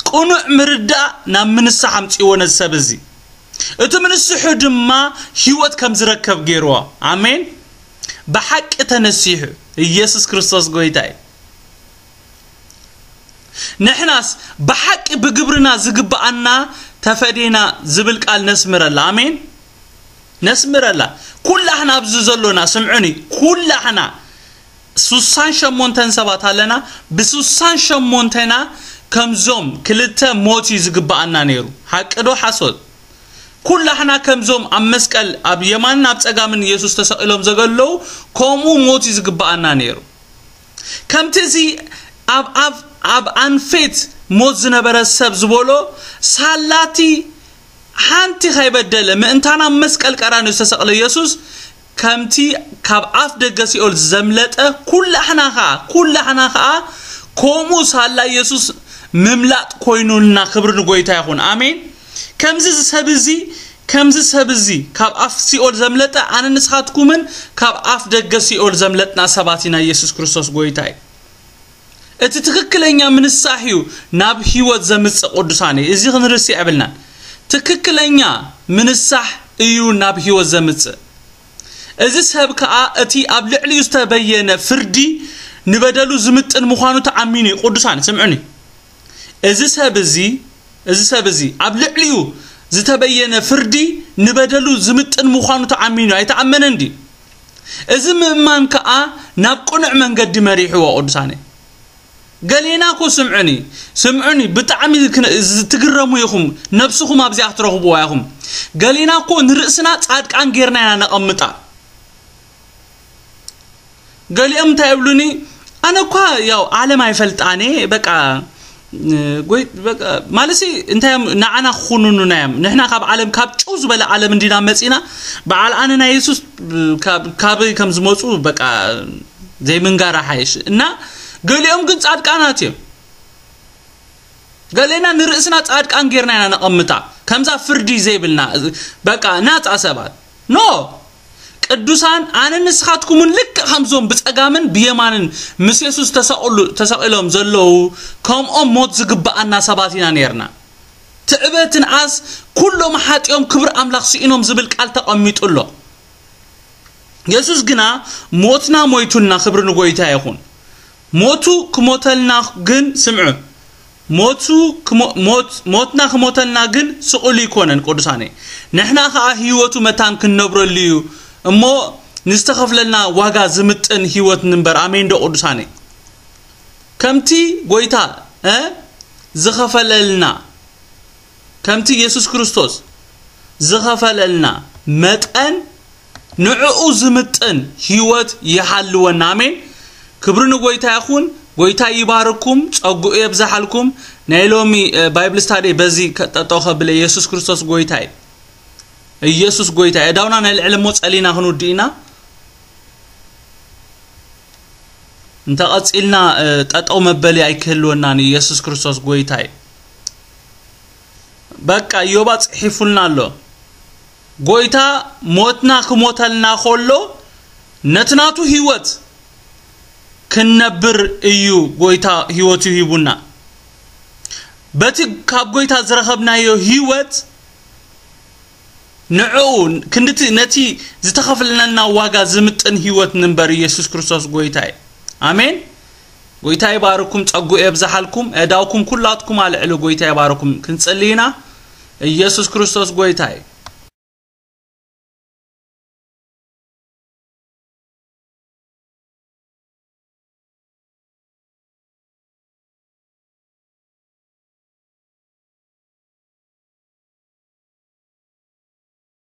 ቅኑዕ ምርዳእ ናብ ምንሳሕ ኣምጽእዎ ነዚ ሰብ እዚ። እቲ ምንስሑ ድማ ህይወት ከም ዝረከብ ገይርዎ። ኣሜን። ብሓቂ ተነሲሑ። ኢየሱስ ክርስቶስ ጎይታ እዩ። ንሕናስ ብሓቂ ብግብርና ዝግብኣና ተፈዴና ዝብል ቃል ነስምረላ። ኣሜን። ነስምረላ። ኩላህና ኣብዚ ዘሎና ስምዑኒ፣ ኩላህና ሱሳን ሸሞንተን ሰባት ኣለና። ብሱሳን ሸሞንተና ከምዞም ክልተ ሞት እዩ ዝግብኣና ነይሩ። ሓቂ ዶ ሓሶት? ኩላህና ከምዞም ኣብ መስቀል ኣብ የማንን ኣብ ጸጋምን ኢየሱስ ተሰቒሎም ዘገለዉ ከምኡ ሞት እዩ ዝግብኣና ነይሩ። ከምቲ እዚ ኣብ ኣብ ኣብ ኣንፌት ሞት ዝነበረ ሰብ ዝበሎ ሳላቲ ሓንቲ ከይበደለ ምእንታና ኣብ መስቀል ቀራንዮ ዝተሰቕለ ኢየሱስ ከምቲ ካብ ኣፍ ደገ ሲኦል ዘምለጠ ኩላሕና ኸዓ ኩላሕና ኸዓ ከምኡ ሳላ ኢየሱስ ምምላጥ ኮይኑልና። ክብሪ ንጎይታ ይኹን። ኣሜን። ከምዚ እዚ ሰብ እዚ ከምዚ ሰብ እዚ ካብ ኣፍ ሲኦል ዘምለጠ ኣነ ንስኻትኩምን ካብ ኣፍ ደገ ሲኦል ዘምለጥና ሰባት ኢና። ኢየሱስ ክርስቶስ ጎይታ እዩ። እቲ ትክክለኛ ምንሳሕ እዩ ናብ ህይወት ዘምጽእ ቅዱሳን እዩ። እዚ ክንርስዕ የብልናን። ትክክለኛ ምንሳሕ እዩ ናብ ህይወት ዘምጽእ። እዚ ሰብ ከኣ እቲ ኣብ ልዕሊኡ ዝተበየነ ፍርዲ ንበደሉ ዝምጥን ምዃኑ ተኣሚኑ እዩ። ቅዱሳን ስምዑኒ። እዚ ሰብ እዚ እዚ ሰብ እዚ ኣብ ልዕሊኡ ዝተበየነ ፍርዲ ንበደሉ ዝምጥን ምዃኑ ተኣሚኑ ኣይተኣመነን ድዩ? እዚ ምእማን ከኣ ናብ ቅኑዕ መንገዲ መሪሕዎ። ቅዱሳነ ገሌና እኮ ስምዑኒ ስምዑኒ ብጣዕሚ ክነ- ዝ- ትግረሙ ኢኹም። ነብስኹም ኣብዚኣ ክትረኽብዋ ኢኹም። ገሌና እኮ ንርእስና ጻድቃን ጌርና ኢና ነቐምጣ። ገሊኦም እንታይ ይብሉኒ? ኣነ እኳ ያው ዓለም ኣይፈልጣን እየ በቃ። ጎይ በቃ ማለሲ እንታይ እዮም ንዓና ክኹንኑና እዮም። ንሕና ካብ ዓለም ካብ ጭው ዝበለ ዓለም እንዲና መጺና። በዓል ኣነ ናይ የሱስ ካብ ካበይ ከም ዝመጹ በቃ ዘይምንጋራ ሓይሽ። እና ገሊኦም ግን ጻድቃናት እዮም። ገሌና ንርእስና ጻድቃን ጌርና ኢና ነቐምጣ። ከምዛ ፍርዲ ዘይብልና በቃ ናጻ ሰባት። ኖ ቅዱሳን ኣነ ንስኻትኩምን ልክዕ ከምዞም ብጸጋምን ብየማንን ምስ የሱስ ተሰቕሉ ተሰቒሎም ዘለዉ ከምኦም ሞት ዝግብኣና ሰባት ኢና ነርና። ትዕበትን ኣስ ኩሎም ሓጢኦም ክብሪ ኣምላኽ ስኢኖም ዝብል ቃል ተቐሚጡ ኣሎ። የሱስ ግና ሞትና ሞይቱልና። ክብሪ ንጎይታ ይኹን። ሞቱ ክሞተልና ግን ስምዑ ሞቱ ክሞ- ሞት ሞትና ክሞተልና ግን ስቕሉ ይኮነን። ቅዱሳነ ንሕና ኸዓ ህይወቱ መታን ክንነብረሉ እዩ እሞ ንዝተኸፍለልና ዋጋ ዝምጥን ህይወት ንንበር። ኣሜን ዶ ቅዱሳነ? ከምቲ ጎይታ እ ዝኸፈለልና ከምቲ የሱስ ክርስቶስ ዝኸፈለልና መጠን ንዕኡ ዝምጥን ህይወት ይሃልወና። ኣሜን። ክብሪ ንጎይታ ይኹን። ጎይታ ይባርኩም፣ ጸጉኡ የብዛሓልኩም። ናይ ሎሚ ባይብል ስታዲ በዚ ጠጠው ከብለ። ኢየሱስ ክርስቶስ ጎይታ እዩ። ኢየሱስ ጎይታ እዩ። እዳውና ናይ ልዕሊ እሞ ጸሊና ክንውድእ ኢና። እንተቐጺልና ጠጠው መበሊ ኣይክህልወናን። ኢየሱስ ክርስቶስ ጎይታ እዩ። በቃ ኢዮባ ጽሒፉልና ኣሎ። ጎይታ ሞትና ክሞተልና ከሎ ነቲ ናቱ ህይወት ክንነብር እዩ። ጎይታ ህይወቱ ሂቡና። በቲ ካብ ጎይታ ዝረኸብናዮ ህይወት ንዕኡ ክንድቲ ነቲ ዝተኸፍለና ዋጋ ዝምጥን ህይወት ንንበር። ኢየሱስ ክርስቶስ ጎይታ እዩ። ኣሜን። ጎይታ ይባርኩም፣ ጸጉ የብዛሓልኩም፣ እዳውኩም ኩላትኩም ኣልዕሉ። ጎይታ ይባርኩም። ክንጽሊ ኢና። ኢየሱስ ክርስቶስ ጎይታ እዩ።